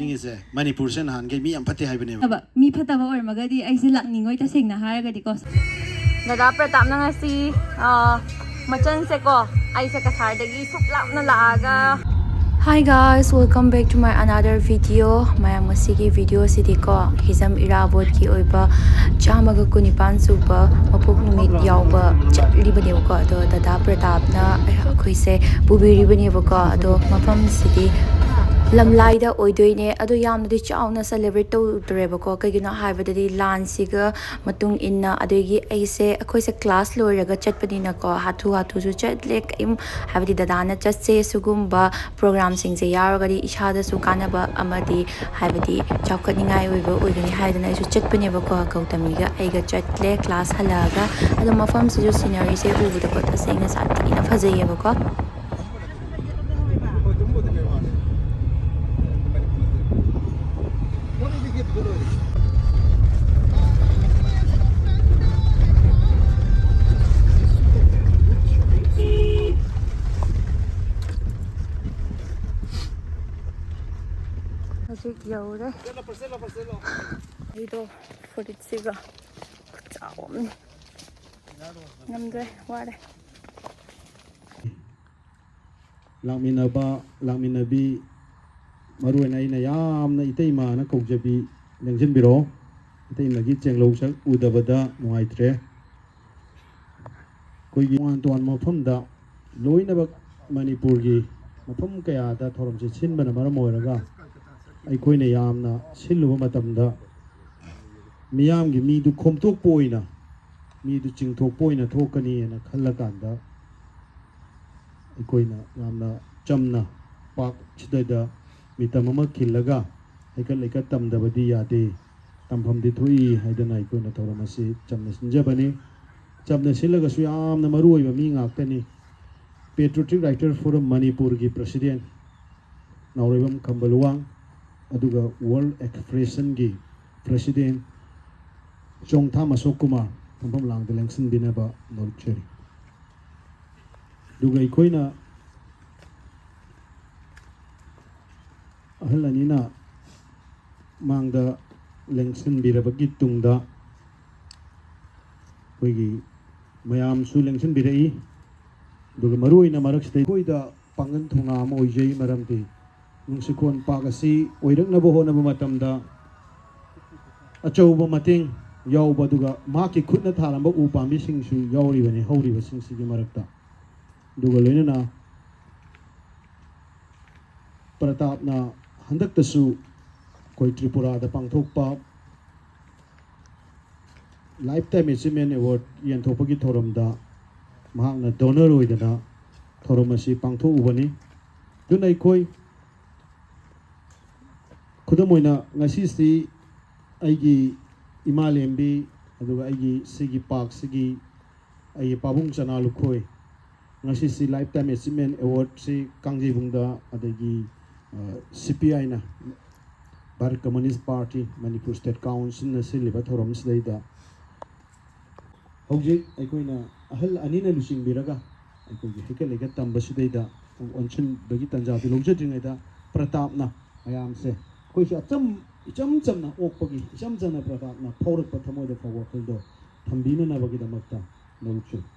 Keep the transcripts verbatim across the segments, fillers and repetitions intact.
ꯅꯤꯡꯉꯤꯁꯦ, ꯃꯅꯤꯄꯨꯔꯁꯦ ꯅꯍꯥꯟꯈꯩ ꯃꯤ ꯌꯥꯝ ꯐꯠꯇꯦ ꯍꯥꯏꯕꯅꯦꯕ꯫ ꯐꯠꯇꯕ ꯃꯤ ꯐꯠꯇꯕ ꯑꯣꯏꯔꯝꯃꯒꯗꯤ ꯑꯩꯁꯦ ꯂꯥꯛꯅꯤꯡꯉꯣꯏ, ꯇꯁꯦꯡꯅ ꯍꯥꯏꯔꯒꯗꯤꯀꯣ꯫ ꯗꯗꯥ ꯄ꯭ꯔꯇꯥꯞꯅ ꯉꯁꯤ, ꯑ, ꯃꯆꯟꯁꯦꯀꯣ, ꯑꯩꯁꯦ ꯀꯁꯥꯔꯗꯒꯤ ꯁꯨꯛ ꯂꯥꯞꯅ ꯂꯥꯛꯑꯒ꯫ Hi guys, welcome back to my another video. ꯃꯌꯥꯝ, ꯉꯁꯤꯒꯤ ꯚꯤꯗꯤꯑꯣꯁꯤꯗꯤꯀꯣ, ꯍꯤꯖꯝ ꯏꯔꯥꯕꯣꯠꯀꯤ ꯑꯣꯏꯕ ꯆꯥꯝꯃꯒ ꯀꯨꯟꯅꯤꯄꯥꯟ ꯁꯨꯕ ꯃꯄꯣꯛ ꯅꯨꯃꯤꯠ ꯌꯥꯎꯕ ꯆꯠꯂꯤꯕꯅꯦꯕꯀꯣ꯫ ꯑꯗꯣ ꯗꯗꯥ ꯄ꯭ꯔꯇꯥꯞꯅ ꯑꯩꯈꯣꯏꯁꯦ ꯄꯨꯕꯤꯔꯤꯕꯅꯦꯕꯀꯣ꯫ ꯑꯗꯣ ꯃꯐꯝꯁꯤꯗꯤ ꯂꯝꯂꯥꯏꯗ ꯑꯣꯏꯗꯣꯏꯅꯦ꯫ ꯑꯗꯣ ꯌꯥꯝꯅꯗꯤ ꯆꯥꯎꯅ ꯁꯦꯂꯦꯕ꯭ꯔꯦꯠ ꯇꯧꯗ꯭ꯔꯦꯕꯀꯣ, ꯀꯩꯒꯤꯅꯣ ꯍꯥꯏꯕꯗꯗꯤ ꯂꯥꯟꯁꯤꯒ ꯃꯇꯨꯡ ꯏꯟꯅ, ꯑꯗꯒꯤ ꯑꯩꯁꯦ, ꯑꯩꯈꯣꯏꯁꯦ ꯀ꯭ꯂꯥꯁ ꯂꯣꯏꯔꯒ ꯆꯠꯄꯅꯤꯅꯀꯣ, ꯍꯥꯊꯨ ꯍꯥꯊꯨꯁꯨ ꯆꯠꯂꯦ꯫ ꯀꯩꯝ, ꯍꯥꯏꯕꯗꯤ ꯗꯗꯥꯅ ꯆꯠꯁꯦ, ꯁꯤꯒꯨꯝꯕ ꯄ꯭ꯔꯣꯒ꯭ꯔꯥꯝꯁꯤꯡꯁꯦ ꯌꯥꯎꯔꯒꯗꯤ ꯏꯁꯥꯗꯁꯨ ꯀꯥꯟꯅꯕ ꯑꯃꯗꯤ ꯍꯥꯏꯕꯗꯤ ꯆꯥꯎꯈꯠꯅꯤꯡꯉꯥꯏ ꯑꯣꯏꯕ ꯑꯣꯏꯒꯅꯤ ꯍꯥꯏꯗꯅ ꯑꯩꯁꯨ ꯆꯠꯄꯅꯦꯕꯀꯣ꯫ ꯒꯧꯇꯃꯤꯒ ꯑꯩꯒ ꯆꯠꯂꯦ ꯀ꯭ꯂꯥꯁ ꯍꯜꯂꯛꯑꯒ꯫ ꯑꯗꯣ ꯃꯐꯝꯁꯤꯁꯨ ꯁꯤꯅꯔꯤꯁꯦ ꯎꯕꯗꯀꯣ, ꯇꯁꯦꯡꯅ ꯁꯥꯊꯤꯅ ꯐꯖꯩꯌꯦꯕꯀꯣ꯫ ꯍꯧꯖꯤꯛ ꯌꯧꯔꯦ꯫ ꯑꯩꯗꯣ ꯐꯨꯔꯤꯠꯁꯤꯒ ꯈꯨꯠꯆꯥꯎ ꯑꯃꯅꯤ꯫ ꯉꯝꯗ꯭ꯔꯦ, ꯋꯥꯔꯦ꯫ ꯂꯥꯛꯃꯤꯟꯅꯕ, ꯂꯥꯛꯃꯤꯟꯅꯕꯤ, ꯃꯔꯨꯑꯣꯏꯅ ꯑꯩꯅ ꯌꯥꯝꯅ ꯏꯇꯩꯃꯥꯅ ꯀꯧꯖꯕꯤ, ꯂꯦꯡꯁꯤꯟꯕꯤꯔꯛꯑꯣ꯫ ꯏꯇꯩꯃꯒꯤ ꯆꯦꯡꯂꯧ ꯁꯛ ꯎꯗꯕꯗ ꯅꯨꯡꯉꯥꯏꯇ꯭ꯔꯦ꯫ ꯑꯩꯈꯣꯏꯒꯤ ꯇꯣꯉꯥꯟ ꯇꯣꯉꯥꯟꯕ ꯃꯐꯝꯗ ꯂꯣꯏꯅꯃꯛ ꯃꯅꯤꯄꯨꯔꯒꯤ ꯃꯐꯝ ꯀꯌꯥꯗ ꯊꯧꯔꯝꯁꯦ ꯁꯤꯟꯕꯅ ꯃꯔꯝ ꯑꯣꯏꯔꯒ, ꯑꯩꯈꯣꯏꯅ ꯌꯥꯝꯅ ꯁꯤꯜꯂꯨꯕ ꯃꯇꯝꯗ ꯃꯤꯌꯥꯝꯒꯤ ꯃꯤꯗꯨ ꯈꯣꯝꯊꯣꯛꯄ ꯑꯣꯏꯅ, ꯃꯤꯗꯨ ꯆꯤꯡꯊꯣꯛꯄ ꯑꯣꯏꯅ ꯊꯣꯛꯀꯅꯤꯅ ꯈꯜꯂꯀꯥꯟꯗ, ꯑꯩꯈꯣꯏꯅ ꯌꯥꯝꯅ ꯆꯝꯅ ꯄꯥꯛ ꯁꯤꯗꯩꯗ ꯃꯤꯇꯝ ꯑꯃ ꯈꯤꯜꯂꯒ ꯍꯩꯀꯠ ꯂꯩꯀꯠ ꯇꯝꯗꯕꯗꯤ ꯌꯥꯗꯦ, ꯇꯝꯐꯝꯗꯤ ꯊꯣꯛꯏ ꯍꯥꯏꯗꯅ ꯑꯩꯈꯣꯏꯅ ꯊꯧꯔꯝ ꯑꯁꯤ ꯆꯝꯅ ꯁꯤꯟꯖꯕꯅꯤ꯫ ꯆꯝꯅ ꯁꯤꯜꯂꯒꯁꯨ ꯌꯥꯝꯅ ꯃꯔꯨ ꯑꯣꯏꯕ ꯃꯤ ꯉꯥꯛꯇꯅꯤ꯫ Patriotic Writer Forum ꯃꯅꯤꯄꯨꯔꯒꯤ ꯄ꯭ꯔꯁꯤꯗꯦꯟ ꯅꯥꯎꯔꯦꯝꯕꯝ ꯈꯝꯕ ꯂꯨꯋꯥꯡ, ꯑꯗꯨꯒ World Expressionꯒꯤ ꯄ꯭ꯔꯁꯤꯗꯦꯟ ꯆꯣꯡꯊꯥꯝ ꯑꯁꯣꯛ ꯀꯨꯃꯥꯔ ꯐꯝꯐꯝ ꯂꯥꯡꯗ ꯂꯦꯡꯁꯤꯟꯕꯤꯅꯕ ꯅꯣꯜꯂꯨꯛꯆꯔꯤ꯫ ꯑꯗꯨꯒ ꯑꯩꯈꯣꯏꯅ ꯑꯍꯜ ꯑꯅꯤꯅ ꯃꯥꯡꯗ ꯂꯦꯡꯁꯤꯟꯕꯤꯔꯕꯒꯤ ꯇꯨꯡꯗ ꯑꯩꯈꯣꯏꯒꯤ ꯃꯌꯥꯝꯁꯨ ꯂꯦꯡꯁꯤꯟꯕꯤꯔꯛꯏ꯫ ꯑꯗꯨꯒ ꯃꯔꯨꯑꯣꯏꯅ ꯃꯔꯛꯁꯤꯗ ꯑꯩꯈꯣꯏꯗ ꯄꯥꯡꯒꯜ ꯊꯧꯅꯥ ꯑꯃ ꯑꯣꯏꯖꯩ, ꯃꯔꯝꯗꯤ ꯅꯨꯡꯁꯤꯈꯣꯟ ꯄꯥꯛ ꯑꯁꯤ ꯑꯣꯏꯔꯛꯅꯕ ꯍꯣꯠꯅꯕ ꯃꯇꯝꯗ ꯑꯆꯧꯕ ꯃꯇꯦꯡ ꯌꯥꯎꯕ, ꯑꯗꯨꯒ ꯃꯍꯥꯛꯀꯤ ꯈꯨꯠꯅ ꯊꯥꯔꯝꯕ ꯎ ꯄꯥꯝꯕꯤꯁꯤꯡꯁꯨ ꯌꯥꯎꯔꯤꯕꯅꯤ ꯍꯧꯔꯤꯕꯁꯤꯡꯁꯤꯒꯤ ꯃꯔꯛꯇ꯫ ꯑꯗꯨꯒ ꯂꯣꯏꯅꯅ ꯄ꯭ꯔꯇꯥꯞꯅ ꯍꯟꯗꯛꯇꯁꯨ ꯑꯩꯈꯣꯏ ꯇ꯭ꯔꯤꯄꯨꯔꯥꯗ ꯄꯥꯡꯊꯣꯛꯄ Lifetime Achievement Award ꯌꯦꯟꯊꯣꯛꯄꯒꯤ ꯊꯧꯔꯝꯗ ꯃꯍꯥꯛꯅ ꯗꯣꯅꯔ ꯑꯣꯏꯗꯅ ꯊꯧꯔꯝ ꯑꯁꯤ ꯄꯥꯡꯊꯣꯛꯎꯕꯅꯤ꯫ ꯑꯗꯨꯅ ꯑꯩꯈꯣꯏ ꯈꯨꯗꯝ ꯑꯣꯏꯅ ꯉꯁꯤꯁꯤ ꯑꯩꯒꯤ ꯏꯃꯥ ꯂꯦꯝꯕꯤ, ꯑꯗꯨꯒ ꯑꯩꯒꯤ ꯁꯤꯒꯤ ꯄꯥꯔꯛꯁꯤꯒꯤ ꯑꯩꯒꯤ ꯄꯥꯕꯨꯡ ꯆꯅꯥ ꯂꯨꯈꯣꯏ, ꯉꯁꯤꯁꯤ Lifetime Achievement Awardꯁꯤ ꯀꯥꯡꯖꯩꯕꯨꯡꯗ, ꯑꯗꯒꯤ ꯁꯤ ꯄꯤ ꯑꯥꯏꯅ, Bharat communist party Manipur state ꯀꯥꯎꯟꯁꯤꯜꯅ ꯁꯤꯜꯂꯤꯕ ꯊꯧꯔꯝꯁꯤꯗꯩꯗ ꯍꯧꯖꯤꯛ ꯑꯩꯈꯣꯏꯅ ꯑꯍꯜ ꯑꯅꯤꯅ ꯂꯨꯆꯤꯡꯕꯤꯔꯒ ꯑꯩꯈꯣꯏꯒꯤ ꯍꯩꯀꯠ ꯂꯩꯀꯠ ꯇꯝꯕꯁꯤꯗꯩꯗ ꯑꯣꯟꯁꯤꯟꯕꯒꯤ ꯇꯥꯟꯖꯥꯗꯨ ꯂꯧꯖꯗ꯭ꯔꯤꯉꯩꯗ ꯄ꯭ꯔꯇꯥꯞꯅ ꯃꯌꯥꯝꯁꯦ ꯑꯩꯈꯣꯏꯁꯨ ꯑꯆꯝ ꯏꯆꯝ ꯆꯝꯅ ꯑꯣꯛꯄꯒꯤ ꯏꯆꯝ ꯆꯝꯅ ꯄ꯭ꯔꯇꯥꯞꯅ ꯐꯥꯎꯔꯛꯄ ꯊꯃꯣꯏꯗ ꯐꯥꯎꯕ ꯋꯥꯈꯜꯗꯣ ꯊꯝꯕꯤꯅꯅꯕꯒꯤꯗꯃꯛꯇ ꯂꯧꯔꯛꯆꯔꯤ꯫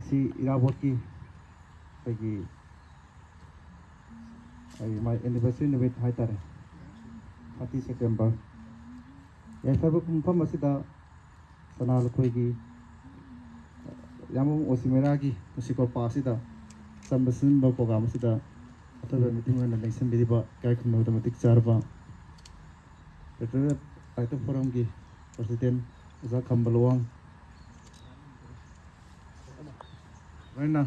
ꯁꯤ ꯏꯔꯥꯕꯣꯠꯀꯤ ꯑꯩꯈꯣꯏꯒꯤ ꯑꯩ ꯃꯥꯏ anniversary ꯅꯨꯃꯤꯠ ꯍꯥꯏꯇꯥꯔꯦ, thirty September꯫ ꯌꯥꯏꯐꯔꯕ ꯃꯐꯝ ꯑꯁꯤꯗ ꯁꯅꯥ ꯂꯨꯈꯣꯏꯒꯤ ꯌꯥꯝꯕꯨꯡ ꯑꯣꯁꯤꯃꯦꯔꯥꯒꯤ ꯅꯨꯡꯁꯤꯀꯣꯜ ꯄꯥꯛ ꯑꯁꯤꯗ ꯆꯝꯕ ꯁꯤꯟꯕ program ꯑꯁꯤꯗ ꯑꯊꯣꯏꯕ ꯃꯤꯇꯤꯡ ꯑꯣꯏꯅ ꯂꯦꯡꯁꯤꯟꯕꯤꯔꯤꯕ ꯏꯀꯥꯏ ꯈꯨꯝꯅꯕꯗ ꯃꯇꯤꯛ ꯆꯥꯔꯕ Patriotic Writer Forumꯒꯤ president ꯑꯣꯖꯥ ꯈꯝꯕ ꯂꯨꯋꯥꯡ, ꯂꯣꯏꯅ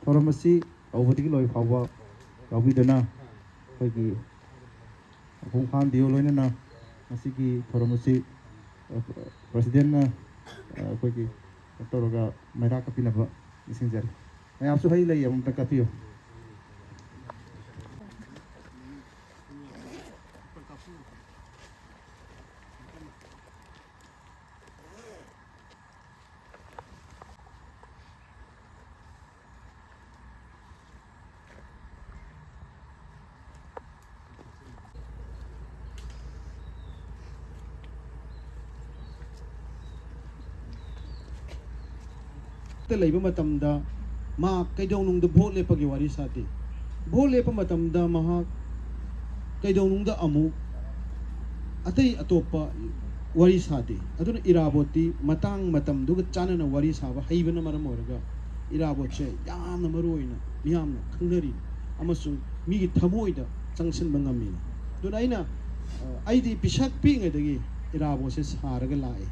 ꯊꯧꯔꯝ ꯑꯁꯤ ꯍꯧꯕꯗꯒꯤ ꯂꯣꯏ ꯐꯥꯎꯕ ꯌꯥꯎꯕꯤꯗꯨꯅ ꯑꯩꯈꯣꯏꯒꯤ ꯃꯄꯨꯡ ꯐꯥꯍꯟꯕꯤꯌꯨ꯫ ꯂꯣꯏꯅꯅ ꯉꯁꯤꯒꯤ ꯊꯧꯔꯝ ꯑꯁꯤ, ꯑ, presidentꯅ, ꯑ, ꯑꯩꯈꯣꯏꯒꯤ ꯀꯩꯅꯣ ꯇꯧꯔꯒ ꯃꯩꯔꯥ ꯀꯠꯄꯤꯅꯕ ꯅꯤꯡꯁꯤꯡꯖꯔꯤ꯫ ꯃꯌꯥꯝꯁꯨ ꯍꯩ ꯂꯩ ꯑꯃꯃꯝꯇ ꯀꯠꯄꯤꯌꯨ꯫ ꯂꯩꯕ ꯃꯇꯝꯗ ꯃꯍꯥꯛ ꯀꯩꯗꯧꯅꯨꯡꯗ ꯚꯣꯠ ꯂꯦꯞꯄꯒꯤ ꯋꯥꯔꯤ ꯁꯥꯗꯦ꯫ ꯚꯣꯠ ꯂꯦꯞꯄ ꯃꯇꯝꯗ ꯃꯍꯥꯛ ꯀꯩꯗꯧꯅꯨꯡꯗ ꯑꯃꯨꯛ ꯑꯇꯩ ꯑꯇꯣꯞꯄ ꯋꯥꯔꯤ ꯁꯥꯗꯦ꯫ ꯑꯗꯨꯅ ꯏꯔꯥꯕꯣꯠꯇꯤ ꯃꯇꯥꯡ ꯃꯇꯝꯗꯨꯒ ꯆꯥꯟꯅꯅ ꯋꯥꯔꯤ ꯁꯥꯕ ꯍꯩꯕꯅ ꯃꯔꯝ ꯑꯣꯏꯔꯒ ꯏꯔꯥꯕꯣꯠꯁꯦ ꯌꯥꯝꯅ ꯃꯔꯨ ꯑꯣꯏꯅ ꯃꯤꯌꯥꯝꯅ ꯈꯪꯅꯔꯤ ꯑꯃꯁꯨꯡ ꯃꯤꯒꯤ ꯊꯃꯣꯏꯗ ꯆꯪꯁꯤꯟꯕ ꯉꯝꯃꯤ꯫ ꯑꯗꯨꯅ ꯑꯩꯅ, ꯑ, ꯑꯩꯗꯤ ꯄꯤꯁꯛ ꯄꯤꯛꯏꯉꯩꯗꯒꯤ ꯏꯔꯥꯕꯣꯠꯁꯦ ꯁꯥꯔꯒ ꯂꯥꯛꯑꯦ꯫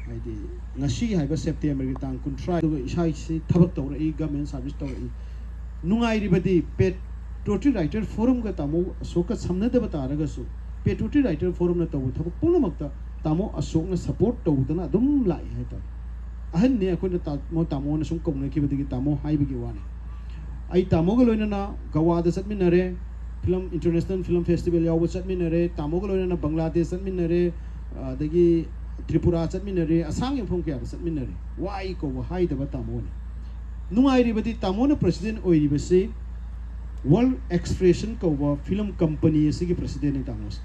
ꯍꯥꯏꯗꯤ ꯉꯁꯤ ꯍꯥꯏꯕ ꯁꯦꯞꯇꯦꯝꯕꯔꯒꯤ ꯇꯥꯡ ꯀꯨꯟꯊ꯭ꯔꯥ, ꯑꯗꯨꯒ ꯏꯁꯥꯁꯤ ꯊꯕꯛ ꯇꯧꯔꯛꯏ, ꯒꯃꯦꯟ ꯁꯥꯔꯚꯤꯁ ꯇꯧꯔꯛꯏ꯫ ꯅꯨꯡꯉꯥꯏꯔꯤꯕꯗꯤ ꯄꯦꯇ꯭ꯔꯣꯇꯤꯛ ꯔꯥꯏꯇꯔ ꯐꯣꯔꯝꯒ ꯇꯥꯃꯣ ꯑꯁꯣꯛꯀ ꯁꯝꯅꯗꯕ ꯇꯥꯔꯒꯁꯨ, ꯄꯦꯇ꯭ꯔꯣꯇꯤꯛ ꯔꯥꯏꯇꯔ ꯐꯣꯔꯝꯅ ꯇꯧꯕ ꯊꯕꯛ ꯄꯨꯝꯅꯃꯛꯇ ꯇꯥꯃꯣ ꯑꯁꯣꯛꯅ ꯁꯄꯣꯔꯠ ꯇꯧꯗꯅ ꯑꯗꯨꯝ ꯂꯥꯛꯏ ꯍꯥꯏꯇꯥꯔꯦ꯫ ꯑꯍꯟꯅꯤ, ꯑꯩꯈꯣꯏꯅ ꯇꯥꯃꯣ, ꯇꯥꯃꯣꯅ ꯁꯨꯝ ꯀꯧꯅꯈꯤꯕꯗꯒꯤ ꯇꯥꯃꯣ ꯍꯥꯏꯕꯒꯤ ꯋꯥꯅꯤ꯫ ꯑꯩ ꯇꯥꯃꯣꯒ ꯂꯣꯏꯅꯅ ꯒꯋꯥꯗ ꯆꯠꯃꯤꯟꯅꯔꯦ, ꯐꯤꯂꯝ, ꯏꯟꯇꯔꯅꯦꯁꯅꯦꯜ ꯐꯤꯂꯝ ꯐꯦꯁꯇꯤꯚꯦꯜ ꯌꯥꯎꯕ ꯆꯠꯃꯤꯟꯅꯔꯦ, ꯇꯥꯃꯣꯒ ꯂꯣꯏꯅꯅ ꯕꯪꯒ꯭ꯂꯥꯗꯦꯁ ꯆꯠꯃꯤꯟꯅꯔꯦ, ꯑꯗꯒꯤ ꯇ꯭ꯔꯤꯄꯨꯔꯥ ꯆꯠꯃꯤꯟꯅꯔꯦ, ꯑꯁꯥꯡ ꯃꯐꯝ ꯀꯌꯥꯗ ꯆꯠꯃꯤꯟꯅꯔꯦ꯫ ꯋꯥꯏ ꯀꯧꯕ ꯍꯥꯏꯗꯕ ꯇꯥꯃꯣꯅꯤ꯫ ꯅꯨꯡꯉꯥꯏꯔꯤꯕꯗꯤ ꯇꯥꯃꯣꯅ ꯄ꯭ꯔꯁꯤꯗꯦꯟ ꯑꯣꯏꯔꯤꯕꯁꯤ ꯋꯥꯔꯜ ꯑꯦꯛꯁꯄ꯭ꯔꯦꯁꯟ ꯀꯧꯕ ꯐꯤꯂꯝ ꯀꯝꯄꯅꯤ ꯑꯁꯤꯒꯤ ꯄ꯭ꯔꯁꯤꯗꯦꯟꯅꯤ ꯇꯥꯃꯣꯁꯦ꯫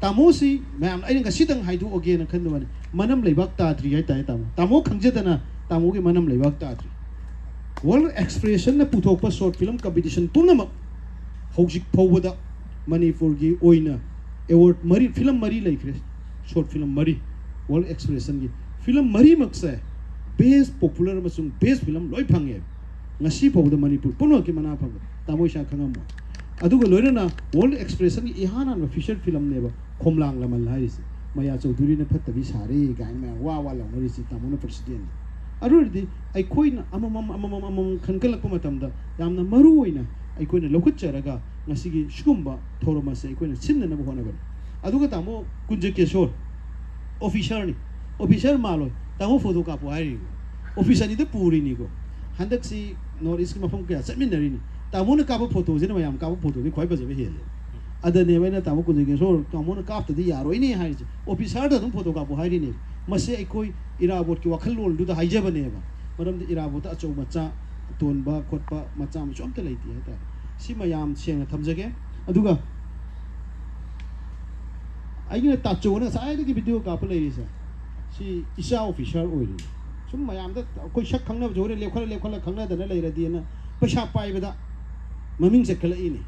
ꯇꯥꯃꯣꯁꯤ ꯃꯌꯥꯝ, ꯑꯩꯅ ꯉꯁꯤꯗꯪ ꯍꯥꯏꯗꯣꯛꯑꯒꯦꯅ ꯈꯟꯕꯅꯤ, ꯃꯅꯝ ꯂꯩꯕꯥꯛ ꯇꯥꯗ꯭ꯔꯤ ꯍꯥꯏꯇꯥꯔꯦ ꯇꯥꯃꯣ꯫ ꯇꯥꯃꯣ ꯈꯪꯖꯗꯅ ꯇꯥꯃꯣꯒꯤ ꯃꯅꯝ ꯂꯩꯕꯥꯛ ꯇꯥꯗ꯭ꯔꯤ꯫ ꯋꯥꯔꯜ ꯑꯦꯛꯁꯄ꯭ꯔꯦꯁꯟꯅ ꯄꯨꯊꯣꯛꯄ ꯁꯣꯔꯠ ꯐꯤꯂꯝ ꯀꯝꯄꯤꯇꯤꯁꯟ ꯄꯨꯝꯅꯃꯛ ꯍꯧꯖꯤꯛ ꯐꯥꯎꯕꯗ ꯃꯅꯤꯄꯨꯔꯒꯤ ꯑꯣꯏꯅ ꯑꯦꯋꯥꯔꯗ ꯃꯔꯤ, ꯐꯤꯂꯝ ꯃꯔꯤ ꯂꯩꯈ꯭ꯔꯦ, ꯁꯣꯔꯠ ꯐꯤꯂꯝ ꯃꯔꯤ, ꯋꯥꯔꯜ ꯑꯦꯛꯁꯄ꯭ꯔꯦꯁꯟꯒꯤ ꯐꯤꯂꯝ ꯃꯔꯤꯃꯛꯁꯦ ꯕꯦꯁ ꯄꯣꯄꯨꯂꯔ ꯑꯃꯁꯨꯡ ꯕꯦꯁ ꯐꯤꯂꯝ ꯂꯣꯏ ꯐꯪꯉꯦ꯫ ꯉꯁꯤ ꯐꯥꯎꯕꯗ ꯃꯅꯤꯄꯨꯔ ꯄꯨꯝꯅꯃꯛꯀꯤ ꯃꯅꯥ ꯐꯪꯕ ꯇꯥꯃꯣ ꯏꯁꯥ ꯈꯪꯉꯝꯃꯣꯏ꯫ ꯑꯗꯨꯒ ꯂꯣꯏꯅꯅ ꯋꯥꯔꯜ ꯑꯦꯛꯁꯄ꯭ꯔꯦꯁꯟꯒꯤ ꯏꯍꯥꯟ ꯍꯥꯟꯕ ꯐꯤꯆꯔ ꯐꯤꯂꯝꯅꯦꯕ ꯈꯣꯝꯂꯥꯡ ꯂꯃꯟ ꯍꯥꯏꯔꯤꯁꯦ꯫ ꯃꯌꯥ ꯆꯧꯙꯨꯔꯤꯅ ꯐꯠꯇꯕꯤ ꯁꯥꯔꯦ ꯀꯥꯏꯅ ꯃꯌꯥꯝ ꯋꯥ ꯋꯥ ꯂꯥꯎꯅꯔꯤꯁꯦ ꯇꯥꯃꯣꯅ ꯄ꯭ꯔꯁꯤꯗꯦꯟꯅꯤ꯫ ꯑꯗꯨ ꯑꯣꯏꯔꯗꯤ ꯑꯩꯈꯣꯏꯅ ꯑꯃꯃꯝ, ꯑꯃꯃꯝ, ꯑꯃꯃꯝ ꯈꯟꯒꯠꯂꯛꯄ ꯃꯇꯝꯗ ꯌꯥꯝꯅ ꯃꯔꯨ ꯑꯣꯏꯅ ꯑꯩꯈꯣꯏꯅ ꯂꯧꯈꯠꯆꯔꯒ ꯉꯁꯤꯒꯤ ꯁꯤꯒꯨꯝꯕ ꯊꯧꯔꯝ ꯑꯁꯦ ꯑꯩꯈꯣꯏꯅ ꯁꯤꯟꯅꯅꯕ ꯍꯣꯠꯅꯕꯅꯤ꯫ ꯑꯗꯨꯒ ꯇꯥꯃꯣ ꯀꯨꯟꯖꯀꯦꯁꯣꯔ, ꯑꯣꯐꯤꯁꯥꯔꯅꯤ, ꯑꯣꯐꯤꯁꯥꯔ ꯃꯥꯜꯂꯣꯏ, ꯇꯥꯃꯣ ꯐꯣꯇꯣ ꯀꯥꯞꯄꯣ ꯍꯥꯏꯔꯤꯅꯤ, ꯑꯣꯐꯤꯁ ꯑꯅꯤꯗ ꯄꯨꯔꯤꯅꯤꯀꯣ꯫ ꯍꯟꯗꯛꯁꯤ ꯅꯣꯔꯠ ꯏꯁꯀꯤ ꯃꯐꯝ ꯀꯌꯥ ꯆꯠꯃꯤꯟꯅꯔꯤꯅꯤ, ꯇꯥꯃꯣꯅ ꯀꯥꯞꯄ ꯐꯣꯇꯣꯁꯤꯅ ꯃꯌꯥꯝ ꯀꯥꯞꯄ ꯐꯣꯇꯣꯗꯤ ꯈ꯭ꯋꯥꯏ ꯐꯖꯕ ꯍꯦꯜꯂꯦ꯫ ꯑꯗꯅꯦꯕ ꯑꯩꯅ ꯇꯥꯃꯣ ꯀꯨꯟꯖꯀꯦꯁꯣꯔ, ꯇꯥꯃꯣꯅ ꯀꯥꯞꯇꯗꯤ ꯌꯥꯔꯣꯏꯅꯦ ꯍꯥꯏꯔꯤꯁꯦ꯫ ꯑꯣꯐꯤꯁꯥꯔꯗ ꯑꯗꯨꯝ ꯐꯣꯇꯣ ꯀꯥꯞꯄꯣ ꯍꯥꯏꯔꯤꯅꯦ꯫ ꯃꯁꯤ ꯑꯩꯈꯣꯏ ꯏꯔꯥꯕꯣꯠꯀꯤ ꯋꯥꯈꯜꯂꯣꯟꯗꯨꯗ ꯍꯥꯏꯖꯕꯅꯦꯕ꯫ ꯃꯔꯝꯗꯤ ꯏꯔꯥꯕꯣꯠꯇ ꯑꯆꯧ ꯃꯆꯥ, ꯇꯣꯟꯕ ꯈꯣꯠꯄ ꯃꯆꯥ ꯃꯁꯨ ꯑꯝꯇ ꯂꯩꯇꯦ ꯍꯥꯏꯇꯥꯔꯦ꯫ ꯁꯤꯃ ꯌꯥꯝ ꯁꯦꯡꯅ ꯊꯝꯖꯒꯦ꯫ ꯑꯗꯨꯒ ꯑꯩꯒꯤꯅ ꯇꯥꯆꯧꯅ ꯉꯁꯥꯏꯗꯒꯤ ꯚꯤꯗꯤꯑꯣ ꯀꯥꯞꯄ ꯂꯩꯔꯤꯁꯦ, ꯁꯤ ꯏꯆꯥ ꯑꯣꯐꯤꯁꯥꯔ ꯑꯣꯏꯔꯤ꯫ ꯁꯨꯝ ꯃꯌꯥꯝꯗ ꯑꯩꯈꯣꯏ ꯁꯛ ꯈꯪꯅꯕꯁꯨ ꯍꯣꯔꯦꯟ ꯂꯦꯞꯈꯠꯂ ꯂꯦꯞꯈꯠꯂ ꯈꯪꯅꯗꯅ ꯂꯩꯔꯗꯤꯅ ꯄꯩꯁꯥ ꯄꯥꯏꯕꯗ ꯃꯃꯤꯡ ꯆꯠꯈꯠꯂꯛꯏꯅꯦ꯫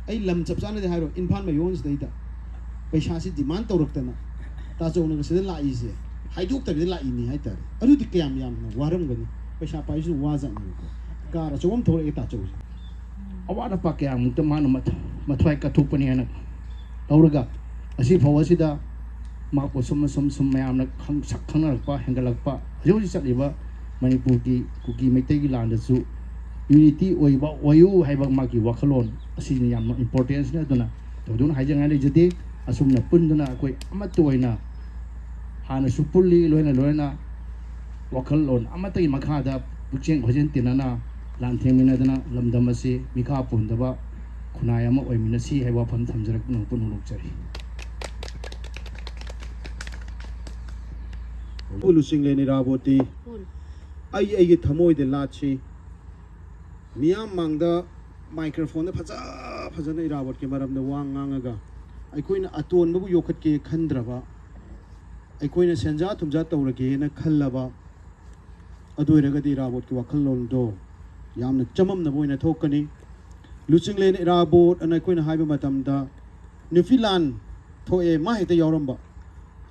ꯑꯩ ꯂꯝ ꯆꯞ ꯆꯥꯅꯗꯤ ꯍꯥꯏꯔꯣ, ꯏꯝꯐꯥꯜ ꯃꯌꯣꯟꯁꯤꯗꯩꯗ ꯄꯩꯁꯥꯁꯤ ꯗꯤꯃꯥꯟ ꯇꯧꯔꯛꯇꯅ ꯇꯥꯆꯧꯅꯒ ꯁꯤꯗ ꯂꯥꯛꯏꯁꯦ ꯍꯥꯏꯗꯣꯛꯇꯕꯤꯗ ꯂꯥꯛꯏꯅꯤ ꯍꯥꯏꯇꯥꯔꯦ꯫ ꯑꯗꯨꯗꯤ ꯀꯌꯥꯝ ꯌꯥꯝꯅ ꯋꯥꯔꯝꯒꯅꯤ꯫ ꯄꯩꯁꯥ ꯄꯥꯏꯕꯁꯨ ꯋꯥꯖꯥꯠꯅꯦꯕꯀꯣ꯫ ꯀꯥꯔ ꯑꯆꯧꯕ ꯑꯃ ꯊꯧꯔꯛꯑꯦ ꯇꯥꯆꯧꯁꯦ꯫ ꯑꯋꯥꯠ ꯑꯄꯥ ꯀꯌꯥꯃꯨꯛꯇ ꯃꯥꯅ ꯃꯊ- ꯃꯊ꯭ꯋꯥꯏ ꯀꯠꯊꯣꯛꯄꯅꯤ ꯍꯥꯏꯅ ꯂꯧꯔꯒ, ꯑꯁꯤ ꯐꯥꯎ ꯑꯁꯤꯗ ꯃꯍꯥꯛꯄꯨ ꯁꯨꯝ ꯁꯨꯝ ꯁꯨꯝ ꯃꯌꯥꯝꯅ ꯈꯪ- ꯁꯛ ꯈꯪꯅꯔꯛꯄ ꯍꯦꯟꯒꯠꯂꯛꯄ, ꯍꯧꯖꯤꯛ ꯍꯧꯖꯤꯛ ꯆꯠꯂꯤꯕ ꯃꯅꯤꯄꯨꯔꯒꯤ ꯀꯨꯀꯤ ꯃꯩꯇꯩꯒꯤ ꯂꯥꯟꯗꯁꯨ ꯌꯨꯅꯤꯇꯤ ꯑꯣꯏꯕ ꯑꯣꯏꯌꯨ ꯍꯥꯏꯕ ꯃꯥꯒꯤ ꯋꯥꯈꯜꯂꯣꯟ ꯑꯁꯤꯅ ꯌꯥꯝꯅ ꯏꯝꯄꯣꯔꯇꯦꯟꯁꯅꯤ꯫ ꯑꯗꯨꯅ ꯇꯧꯗꯨꯅ ꯍꯥꯏꯖꯅꯤꯡꯉꯥꯏ ꯂꯩꯖꯗꯦ꯫ ꯑꯁꯨꯝꯅ ꯄꯨꯟꯗꯨꯅ ꯑꯩꯈꯣꯏ ꯑꯃꯠꯇ ꯑꯣꯏꯅ ꯍꯥꯟꯅꯁꯨ ꯄꯨꯜꯂꯤ, ꯂꯣꯏꯅ ꯂꯣꯏꯅ ꯋꯥꯈꯜꯂꯣꯟ ꯑꯃꯠꯇꯒꯤ ꯃꯈꯥꯗ ꯄꯨꯛꯆꯦꯟ ꯈꯣꯏꯖꯦꯟ ꯇꯤꯟꯅꯅ ꯂꯥꯟꯊꯦꯡꯃꯤꯟꯅꯗꯅ ꯂꯝꯗꯝ ꯑꯁꯤ ꯃꯤꯈꯥ ꯄꯣꯟꯗꯕ ꯈꯨꯟꯅꯥꯏ ꯑꯃ ꯑꯣꯏꯃꯤꯟꯅꯁꯤ ꯍꯥꯏꯕ ꯋꯥꯐꯝ ꯊꯝꯖꯔꯛꯇꯨꯅ ꯄꯨꯟꯅ ꯅꯣꯛꯆꯔꯤ꯫ ꯂꯨꯆꯤꯡꯂꯦꯟ ꯏꯔꯥꯕꯣꯠꯇꯤ ꯑꯩ ꯑꯩꯒꯤ ꯊꯃꯣꯏꯗ ꯂꯥꯠꯁꯤ꯫ ꯃꯤꯌꯥꯝ ꯃꯥꯡꯗ ꯃꯥꯏꯀ꯭ꯔꯣꯐꯣꯟꯗ ꯐꯖ ꯐꯖꯅ ꯏꯔꯥꯕꯣꯠꯀꯤ ꯃꯔꯝꯗ ꯋꯥ ꯉꯥꯡꯉꯒ ꯑꯩꯈꯣꯏꯅ ꯑꯇꯣꯟꯕꯕꯨ ꯌꯣꯛꯈꯠꯀꯦ ꯈꯟꯗ꯭ꯔꯕ, ꯑꯩꯈꯣꯏꯅ ꯁꯦꯟꯖꯥ ꯊꯨꯝꯖꯥ ꯇꯧꯔꯒꯦꯅ ꯈꯜꯂꯕ, ꯑꯗꯨ ꯑꯣꯏꯔꯒꯗꯤ ꯏꯔꯥꯕꯣꯠꯀꯤ ꯋꯥꯈꯜꯂꯣꯟꯗꯣ ꯌꯥꯝꯅ ꯆꯃꯝꯅꯕ ꯑꯣꯏꯅ ꯊꯣꯛꯀꯅꯤ꯫ ꯂꯨꯆꯤꯡꯂꯦꯟ ꯏꯔꯥꯕꯣꯠ ꯑꯅ ꯑꯩꯈꯣꯏꯅ ꯍꯥꯏꯕ ꯃꯇꯝꯗ ꯅꯨꯄꯤ ꯂꯥꯟ ꯊꯣꯛꯑꯦ, ꯃꯥ ꯍꯦꯛꯇ ꯌꯥꯎꯔꯝꯕ꯫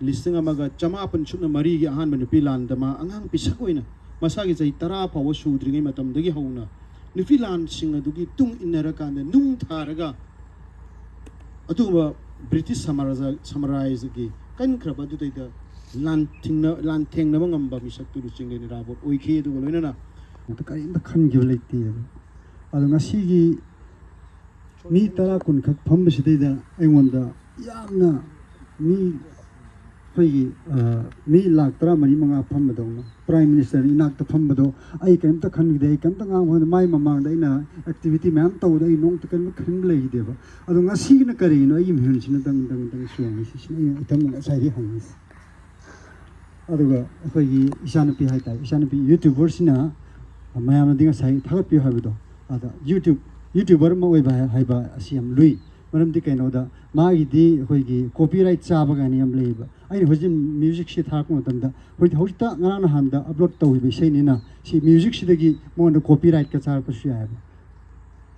ꯂꯤꯁꯤꯡ ꯑꯃꯒ ꯆꯃꯥꯄꯟ ꯁꯨꯞꯅ ꯃꯔꯤꯒꯤ ꯑꯍꯥꯟꯕ ꯅꯨꯄꯤ ꯂꯥꯟꯗ ꯃꯥ ꯑꯉꯥꯡ ꯄꯤꯁꯛ ꯑꯣꯏꯅ ꯃꯁꯥꯒꯤ ꯆꯍꯤ ꯇꯔꯥ ꯐꯥꯎꯕ ꯁꯨꯗ꯭ꯔꯤꯉꯩ ꯃꯇꯝꯗꯒꯤ ꯍꯧꯅ ꯅꯨꯄꯤ ꯂꯥꯟꯁꯤꯡ ꯑꯗꯨꯒꯤ ꯇꯨꯡ ꯏꯟꯅꯔꯀꯥꯟꯗ ꯅꯨꯡ ꯊꯥꯔꯒ ꯑꯗꯨꯒꯨꯝꯕ ꯕ꯭ꯔꯤꯇꯤꯁ ꯁꯃꯥꯔꯥꯖ- ꯁꯥꯝꯔꯥꯖ꯭ꯌꯒꯤ ꯀꯟꯈ꯭ꯔꯕ ꯑꯗꯨꯗꯩꯗ ꯂꯥꯟ ꯊꯤꯡꯅ- ꯂꯥꯟ ꯊꯦꯡꯅꯕ ꯉꯝꯕ ꯃꯤꯁꯛꯇꯨ ꯂꯨꯆꯤꯡꯂꯦꯟ ꯏꯔꯥꯕꯣꯠ ꯑꯣꯏꯈꯤ꯫ ꯑꯗꯨꯒ ꯂꯣꯏꯅꯅ ꯑꯝꯇ ꯀꯔꯤꯝꯇ ꯈꯟꯈꯤꯕ ꯂꯩꯇꯦ꯫ ꯑꯗꯣ ꯉꯁꯤꯒꯤ ꯃꯤ ꯇꯔꯥ ꯀꯨꯟꯈꯛ ꯐꯝꯕꯁꯤꯗꯩꯗ ꯑꯩꯉꯣꯟꯗ ꯌꯥꯝꯅ ꯃꯤ ꯑꯩꯈꯣꯏꯒꯤ, ꯑ, ꯃꯤ ꯂꯥꯛ ꯇꯔꯥꯃꯔꯤ ꯃꯉꯥ ꯐꯝꯕꯗꯧꯅ ꯄ꯭ꯔꯥꯏꯝ ꯃꯤꯅꯤꯁꯇꯔ ꯏꯅꯥꯛꯇ ꯐꯝꯕꯗꯣ ꯑꯩ ꯀꯔꯤꯝꯇ ꯈꯟꯈꯤꯗꯦ꯫ ꯑꯩ ꯀꯔꯤꯝꯇ ꯉꯥꯡꯕ ꯈꯪꯗꯦ꯫ ꯃꯥꯏ ꯃꯃꯥꯡꯗ ꯑꯩꯅ ꯑꯦꯛꯇꯤꯚꯤꯇꯤ ꯃꯌꯥꯝ ꯇꯧꯕꯗ ꯑꯩ ꯅꯣꯡꯃꯇ ꯀꯔꯤꯝꯇ ꯈꯟꯕ ꯂꯩꯈꯤꯗꯦꯕ꯫ ꯑꯗꯣ ꯉꯁꯤꯒꯤꯅ ꯀꯔꯤꯒꯤꯅꯣ ꯑꯩꯒꯤ ꯃꯤꯍꯨꯟꯁꯤꯅ ꯗꯪ ꯗꯪ ꯗꯪ ꯆꯣꯡꯉꯤꯁꯦ? ꯁꯤꯅ ꯑꯩꯅ ꯏꯊꯟꯗ ꯉꯁꯥꯏꯗꯒꯤ ꯍꯪꯉꯤꯁꯦ꯫ ꯑꯗꯨꯒ ꯑꯩꯈꯣꯏꯒꯤ ꯏꯆꯥꯅꯨꯄꯤ ꯍꯥꯏꯇꯥꯔꯦ, ꯏꯆꯥꯅꯨꯄꯤ ꯌꯨꯇ꯭ꯌꯨꯕꯔꯁꯤꯅ ꯃꯌꯥꯝꯅꯗꯤ ꯉꯁꯥꯏ ꯊꯥꯒꯠꯄꯤꯌꯨ ꯍꯥꯏꯕꯗꯣ, ꯑꯗ ꯌꯨꯇ꯭ꯌꯨꯕ ꯌꯨꯇ꯭ꯌꯨꯕꯔ ꯑꯃ ꯑꯣꯏꯕ ꯍꯥꯏ- ꯍꯥꯏꯕ ꯑꯁꯤ ꯌꯥꯝ ꯂꯨꯏ꯫ ꯃꯔꯝꯗꯤ ꯀꯩꯅꯣꯗ, ꯃꯥꯒꯤꯗꯤ ꯑꯩꯈꯣꯏꯒꯤ copyright ꯆꯥꯕ ꯀꯥꯏꯅ ꯌꯥꯝ ꯂꯩꯌꯦꯕ꯫ ꯑꯩꯅ ꯍꯧꯖꯤꯛ ꯃ꯭ꯌꯨꯖꯤꯛꯁꯤ ꯊꯥꯔꯛꯄ ꯃꯇꯝꯗ, ꯍꯧꯖꯤꯛ, ꯍꯧꯖꯤꯛꯇ ꯉꯔꯥꯡ ꯅꯍꯥꯟꯗ ꯑꯞꯂꯣꯗ ꯇꯧꯈꯤꯕ ꯏꯁꯩꯅꯤꯅ, ꯁꯤ ꯃ꯭ꯌꯨꯖꯤꯛꯁꯤꯗꯒꯤ ꯃꯉꯣꯟꯗ ꯀꯣꯄꯤꯔꯥꯏꯠꯀ ꯆꯥꯔꯛꯄꯁꯨ ꯌꯥꯏꯑꯕ꯫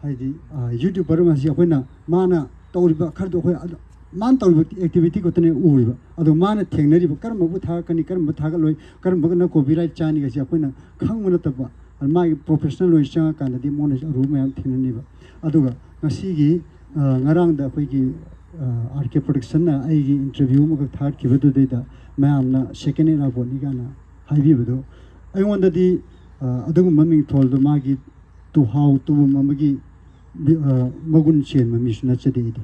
ꯍꯥꯏꯗꯤ, ꯌꯨꯇ꯭ꯌꯨꯕꯔ ꯑꯃꯁꯤ ꯑꯩꯈꯣꯏꯅ ꯃꯥꯅ ꯇꯧꯔꯤꯕ ꯈꯔꯗꯣ ꯑꯩꯈꯣꯏ ꯑꯗ-, ꯃꯥꯅ ꯇꯧꯔꯤꯕ ꯑꯦꯛꯇꯤꯚꯤꯇꯤ ꯈꯛꯇꯅꯦ ꯎꯔꯤꯕ꯫ ꯑꯗꯣ ꯃꯥꯅ ꯊꯦꯡꯅꯔꯤꯕ, ꯀꯔꯝꯕꯕꯨ ꯊꯥꯒꯠꯀꯅꯤ, ꯀꯔꯝꯕ ꯊꯥꯒꯠꯂꯣꯏ, ꯀꯔꯝꯕꯒꯅ ꯀꯣꯄꯤꯔꯥꯏꯠ ꯆꯥꯅꯤꯒꯁꯦ ꯑꯩꯈꯣꯏꯅ ꯈꯪꯕ ꯅꯠꯇꯕ, ꯑꯗ ꯃꯥꯒꯤ ꯄ꯭ꯔꯣꯐꯦꯁꯅꯦꯜ ꯑꯣꯏꯅ ꯆꯪꯉꯀꯥꯟꯗꯗꯤ ꯃꯉꯣꯟꯗꯁꯨ ꯑꯔꯨꯕ ꯃꯌꯥꯝ ꯊꯦꯡꯅꯅꯤꯕ꯫ ꯑꯗꯨꯒ ꯉꯁꯤꯒꯤ, ꯑ, ꯉꯔꯥꯡꯗ ꯑꯩꯈꯣꯏꯒꯤ, ꯑ, ꯑꯥꯔ ꯀꯦ ꯄ꯭ꯔꯣꯗꯛꯁꯟꯅ ꯑꯩꯒꯤ ꯏꯟꯇꯔꯚ꯭ꯌꯨ ꯑꯃꯈꯛ ꯊꯥꯒꯠꯈꯤꯕꯗꯨꯗꯩꯗ ꯃꯌꯥꯝꯅ ꯁꯦꯀꯦꯟ ꯏꯔꯥꯕꯣꯠꯅꯤ ꯀꯥꯏꯅ ꯍꯥꯏꯕꯤꯕꯗꯣ, ꯑꯩꯉꯣꯟꯗꯗꯤ, ꯑ, ꯑꯗꯨꯒꯨꯝꯕ ꯃꯤꯡꯊꯣꯜꯗꯣ ꯃꯥꯒꯤ ꯇꯨꯍꯥꯎ ꯇꯨꯕꯨꯝ ꯑꯃꯒꯤ ꯃꯤ-, ꯑ, ꯃꯒꯨꯟ ꯆꯦꯟꯕ ꯃꯤꯁꯨ ꯅꯠꯆꯗꯦ ꯑꯩꯗꯤ꯫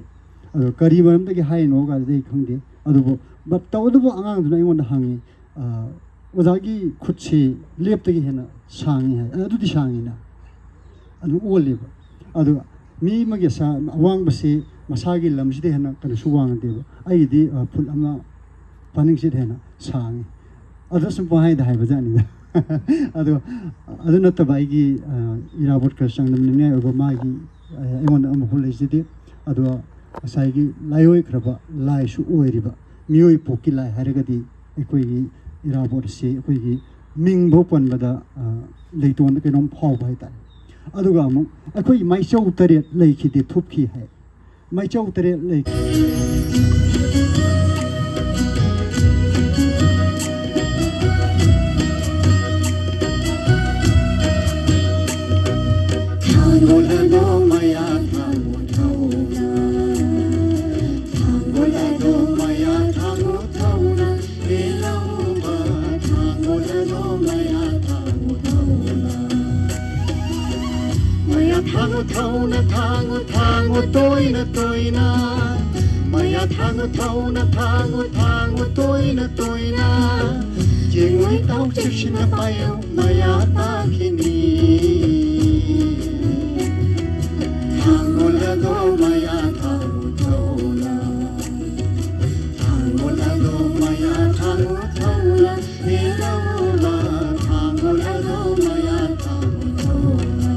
ꯑꯗꯣ ꯀꯔꯤ ꯃꯔꯝꯗꯒꯤ ꯍꯥꯏꯔꯤꯅꯣ ꯀꯥꯟꯗꯗꯤ ꯑꯩ ꯈꯪꯗꯦ꯫ ꯑꯗꯨꯕꯨ, but ꯇꯧꯕꯇꯕꯨ ꯑꯉꯥꯡꯗꯨꯅ ꯑꯩꯉꯣꯟꯗ ꯍꯪꯉꯤ, "ꯑ, ꯑꯣꯖꯥꯒꯤ ꯈꯨꯠꯁꯤ ꯂꯦꯞꯇꯒꯤ ꯍꯦꯟꯅ ꯁꯥꯡꯉꯤ" ꯍꯥꯏ꯫ ꯑꯗꯨꯗꯤ ꯁꯥꯡꯉꯤꯅ꯫ ꯑꯗꯨꯝ ꯑꯣꯜꯂꯦꯕ꯫ ꯑꯗꯨꯒ ꯃꯤ ꯑꯃꯒꯤ ꯑꯁꯥ-, ꯑꯋꯥꯡꯕꯁꯤ ꯃꯁꯥꯒꯤ ꯂꯝꯁꯤꯗ ꯍꯦꯟꯅ ꯀꯩꯅꯣꯁꯨ ꯋꯥꯡꯗꯦꯕ꯫ ꯑꯩꯒꯤꯗꯤ, ꯑ, ꯐꯨꯠ ꯑꯃ ꯐꯥꯅꯤꯡꯁꯤꯗ ꯍꯦꯟꯅ ꯁꯥꯡꯉꯤ꯫ ꯑꯗꯨ ꯁꯨꯝ ꯄꯪꯍꯥꯏꯗ ꯍꯥꯏꯕ ꯖꯥꯠꯅꯤꯗ꯫ ꯑꯗꯣ ꯑꯗꯨ ꯅꯠꯇꯕ ꯑꯩꯒꯤ, ꯑ, ꯏꯔꯥꯕꯣꯠꯀ ꯆꯥꯡꯗꯝꯅꯤꯡꯉꯥꯏ ꯑꯣꯏꯕ ꯃꯥꯒꯤ, ꯑ, ꯑꯩꯉꯣꯟꯗ ꯑꯃꯐꯥꯎ ꯂꯩꯖꯗꯦ꯫ ꯑꯗꯣ ꯉꯁꯥꯏꯒꯤ ꯂꯥꯏꯑꯣꯏꯈ꯭ꯔꯕ ꯂꯥꯏꯁꯨ ꯑꯣꯏꯔꯤꯕ ꯃꯤꯑꯣꯏ ꯄꯣꯛꯀꯤ ꯂꯥꯏ ꯍꯥꯏꯔꯒꯗꯤ ꯑꯩꯈꯣꯏꯒꯤ ꯏꯔꯥꯕꯣꯠ ꯑꯁꯤ ꯑꯩꯈꯣꯏꯒꯤ ꯃꯤꯡꯐꯧ ꯄꯟꯕꯗ, ꯑ, ꯂꯩꯇꯣꯟꯗ ꯀꯩꯅꯣꯝ ꯐꯥꯎꯕ ꯍꯥꯏꯇꯥꯔꯦ꯫ ꯑꯗꯨꯒ ꯑꯃꯨꯛ ꯑꯩꯈꯣꯏꯒꯤ ꯃꯥꯏꯆꯧ ꯇꯔꯦꯠ ꯂꯩꯈꯤꯗꯦ, ꯊꯨꯞꯈꯤ ꯍꯥꯏ꯫ ꯃꯥꯏꯆꯧ ꯇꯔꯦꯠ ꯂꯩꯈꯤ꯫ ꯊꯥꯡꯒꯣꯜ ꯑꯗꯣ ꯃꯌꯥ ꯊꯥꯡꯒꯣꯜ ꯊꯧꯅ, ꯊꯥꯡꯒꯣꯜ ꯑꯗꯣ ꯃꯌꯥ ꯊꯥꯡꯒꯣꯜ ꯊꯧꯅ, ꯍꯦ ꯂꯧꯕ ꯊꯥꯡꯒꯣꯜ ꯑꯗꯣ ꯃꯌꯥ ꯊꯥꯡꯒꯣꯜ ꯊꯧꯅ꯫ ꯃꯌꯥ ꯊꯥꯡꯒꯣꯜ ꯊꯧꯅ, ꯊꯥꯡꯒꯣꯜ, ꯊꯥꯡꯒꯣꯜ ꯇꯣꯏꯅ ꯇꯣꯏꯅ꯫ ꯃꯌꯥ ꯊꯥꯡꯒꯣꯜ ꯊꯧꯅ, ꯊꯥꯡꯒꯣꯜ, ꯊꯥꯡꯒꯣꯜ ꯇꯣꯏꯅ ꯇꯣꯏꯅ꯫ ꯌꯦꯡꯉꯨ ꯏꯇꯥꯎ ꯆꯦꯛꯁꯤꯟꯅ ꯄꯥꯏꯌꯨ, ꯃꯌꯥ ꯇꯥꯈꯤꯅꯤ꯫ ꯊꯥꯡꯒꯣꯜ ꯑꯗꯣ ꯃꯌꯥ ꯊꯥꯡꯒꯣꯜ ꯊꯧꯅ, ꯊꯥꯡꯒꯣꯜ ꯑꯗꯣ ꯃꯌꯥ ꯊꯥꯡꯒꯣꯜ ꯊꯧꯅ, ꯍꯦ ꯂꯧꯕ ꯊꯥꯡꯒꯣꯜ ꯑꯗꯣ ꯃꯌꯥ ꯊꯥꯡꯒꯣꯜ ꯊꯧꯅ꯫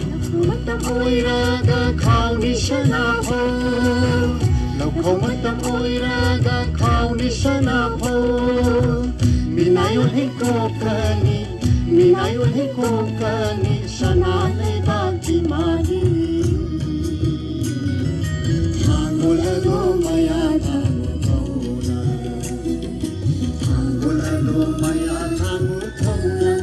ꯂꯐꯨ ꯃꯇꯝ ꯑꯣꯏꯔꯒ ꯈꯥꯎꯅꯤ ꯁꯅꯥꯐꯧ, ꯂꯧꯈꯧ ꯃꯇꯝ ꯑꯣꯏꯔꯒ ꯈꯥꯎꯅꯤ ꯁꯅꯥꯐꯧ꯫ ꯃꯤꯅꯥꯏ ꯑꯣꯜꯍꯩ ꯀꯣꯛꯀꯅꯤ, ꯃꯤꯅꯥꯏ ꯑꯣꯜꯍꯩ ꯀꯣꯛꯀꯅꯤ, ꯁꯅꯥ ꯂꯩꯕꯥꯛꯀꯤ ꯃꯥꯒꯤ꯫ ꯊꯥꯡꯒꯣꯜ ꯑꯗꯣ ꯃꯌꯥ ꯊꯥꯡꯒꯣꯜ ꯊꯧꯅ, ꯊꯥꯡꯒꯣꯜ ꯑꯗꯣ ꯃꯌꯥ ꯊꯥꯡꯒꯣꯜ ꯊꯧꯅ꯫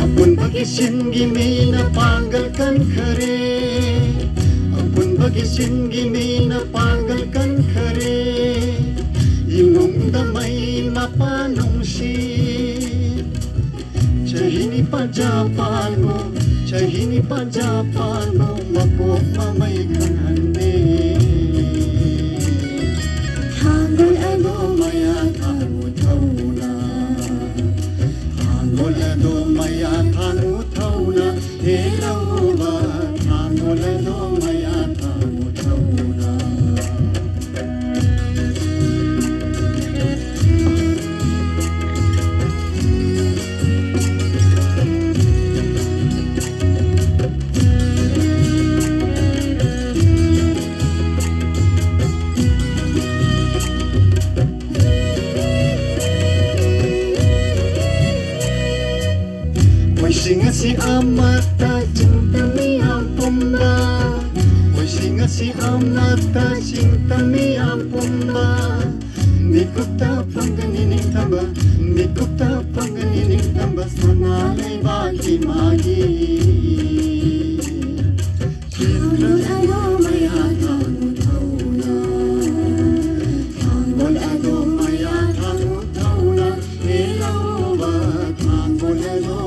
ꯑꯄꯨꯟꯕꯒꯤ ꯆꯤꯡꯒꯤ ꯃꯤꯅ ꯄꯥꯡꯒꯜ ꯀꯟꯈꯔꯦ, ꯑꯄꯨꯟꯕꯒꯤ ꯆꯤꯡꯒꯤ ꯃꯤꯅ ꯄꯥꯡꯒꯜ ꯀꯟꯈꯔꯦ꯫ ꯏꯃꯨꯡꯗ ꯃꯩ ꯃꯄꯥ ꯅꯨꯡꯁꯤ, ꯆꯍꯤ ꯅꯤꯄꯥꯟ ꯆꯥꯄꯥꯟꯕꯨ, ꯆꯍꯤ ꯅꯤꯄꯥꯟ ꯆꯥꯄꯥꯟꯕꯨ ꯃꯀꯣꯛ ꯃꯃꯩ ꯈꯪꯍꯟꯗꯦ꯫ ꯊꯥꯡꯒꯣꯜ ꯑꯗꯣ ꯃꯌꯥ ꯊꯥꯡꯒꯣꯜ ꯊꯧꯅ, ꯊꯥꯡꯒꯣꯜ ꯑꯗꯣ ꯃꯌꯥ ꯊꯥꯡꯒꯣꯜ ꯊꯧꯅ꯫ ꯍꯦ ꯂꯧꯕ ꯊꯥꯡꯒꯣꯜ ꯑꯗꯣ ꯃꯌꯥ ꯊꯥꯡꯒꯣꯜ ꯊꯧꯅ꯫ ꯑꯩꯈꯣꯏꯁꯤꯡ ꯑꯁꯤ ꯑꯃꯠꯇ ꯆꯤꯡꯇꯝ ꯃꯤꯌꯥꯝ ꯄꯨꯝꯕ, ꯑꯩꯈꯣꯏꯁꯤꯡ ꯑꯁꯤ ꯑꯃꯠꯇ ꯆꯤꯡꯇꯝ ꯃꯤꯌꯥꯝ ꯄꯨꯝꯕ꯫ ꯃꯤꯀꯨꯞꯇ ꯐꯪꯒꯅꯤ ꯅꯤꯡꯇꯝꯕ, ꯃꯤꯀꯨꯞꯇ ꯐꯪꯒꯅꯤ ꯅꯤꯡꯇꯝꯕ ꯁꯅꯥ ꯂꯩꯕꯥꯛꯀꯤ ꯃꯥꯒꯤ꯫ ꯊꯥꯡꯒꯣꯜ ꯑꯗꯣ ꯃꯌꯥ ꯊꯥꯡꯒꯣꯜ ꯊꯧꯅ, ꯊꯥꯡꯒꯣꯜ ꯑꯗꯣ ꯃꯌꯥ ꯊꯥꯡꯒꯣꯜ ꯊꯧꯅ꯫ ꯍꯦ ꯂꯧꯕ ꯊꯥꯡꯒꯣꯜ ꯑꯗꯣ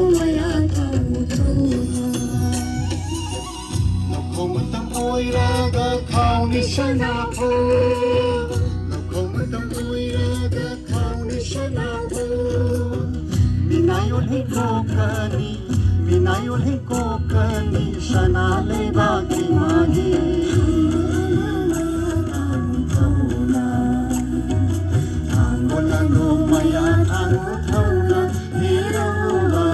ꯁꯅꯥ ꯂꯩꯕꯥꯛꯀꯤ ꯃꯥꯒꯤ ꯊꯥꯡꯒꯣꯜ ꯂꯥꯟꯗꯣꯡ ꯃꯌꯥ ꯊꯥꯡꯒꯣꯜ ꯊꯧꯅ ꯍꯤꯔꯧꯕ